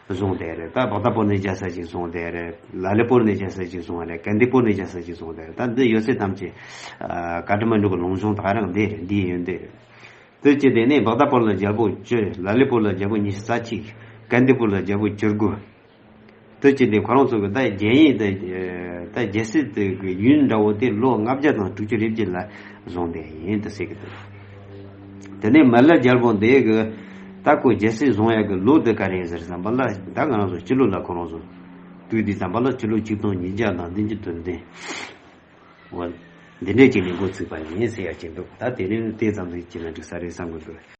བཟུང་བསྡད་རེད། ད་བག་དྷ་པུར་ནས་རྒྱལ་ས་ཅིག་བཟུང་བསྡད་རེད། ལ་ལི་པུར་ནས་རྒྱལ་ས་ཅིག་བཟུང་བ་རེད། ཀན་དི་པུར་ནས་རྒྱལ་ས་ཅིག་བཟུང་བསྡད་རེད། ད་འདི་ཡོད་ཚད་ཐམས་ཅད་ཨ་ཀ་ཐ་མན་ཌུ་གི་ལུང་གཞུང་ད་ག་རང་འདི་རེད། འདི་ཡོད་འདི་རེད། དེ་བྱས་དེ་ནས་བག་དྷ་པུར་ལ་རྒྱལ་པོ་བཅུ། ལ་ལི་པུར་ལ་རྒྱལ་པོ་ཉི་ཤུ་རྩ་གཅིག། ཀན་དི་པུར་ལ་རྒྱལ་པོ་བཅུ་དགུ། དེ་བྱས་དེ་ཁོ་རང་ཚོ་གི་ད་རྒྱལ་ཡིན་དེ། ད་རྒྱལ་སྲིད་དེ་གི་ཡུན་འདྲ་བོ་དེ་ལོ་ལྔ་བརྒྱ་དང་དྲུག་ཅུ་རེ་བརྒྱད་ལ་བཟུང་བསྡད་ཡིན་དེ་ཟེར་གི་འདུག། དེ་ནས་མ་ལ་རྒྱལ་པོ་འདི་གི་ད་ཁོ་རྒྱལ་སྲིད་བཟུང་ཡག་གི་ལོ་དེ་ག་རེ་ཡིན་ཟེར་ཙམ་པ་ལ། ད་ང་རང་ཚོ་སྤྱི་ལོ་ལ་ཁོ་རང་ཚོ་དུས་དེ་ཙམ་པ་ལ་སྤྱི་ལོ་ཆིག་སྟོང་ཉིས་བརྒྱ་དང་བདུན་ཅུ་དོན་བདུན། འོ་འདི་འདྲས་ཅིག་ནས་འགོ་ཚུགས་པ་ཡིན་ཟེར་ཡ་ཅིག་འདུག། ད་དེ་རིང་དེ་ཙམ་ཞིག་བྱས་ན་འགྲིག་ས་རེད་བསམ་གི་འདུག།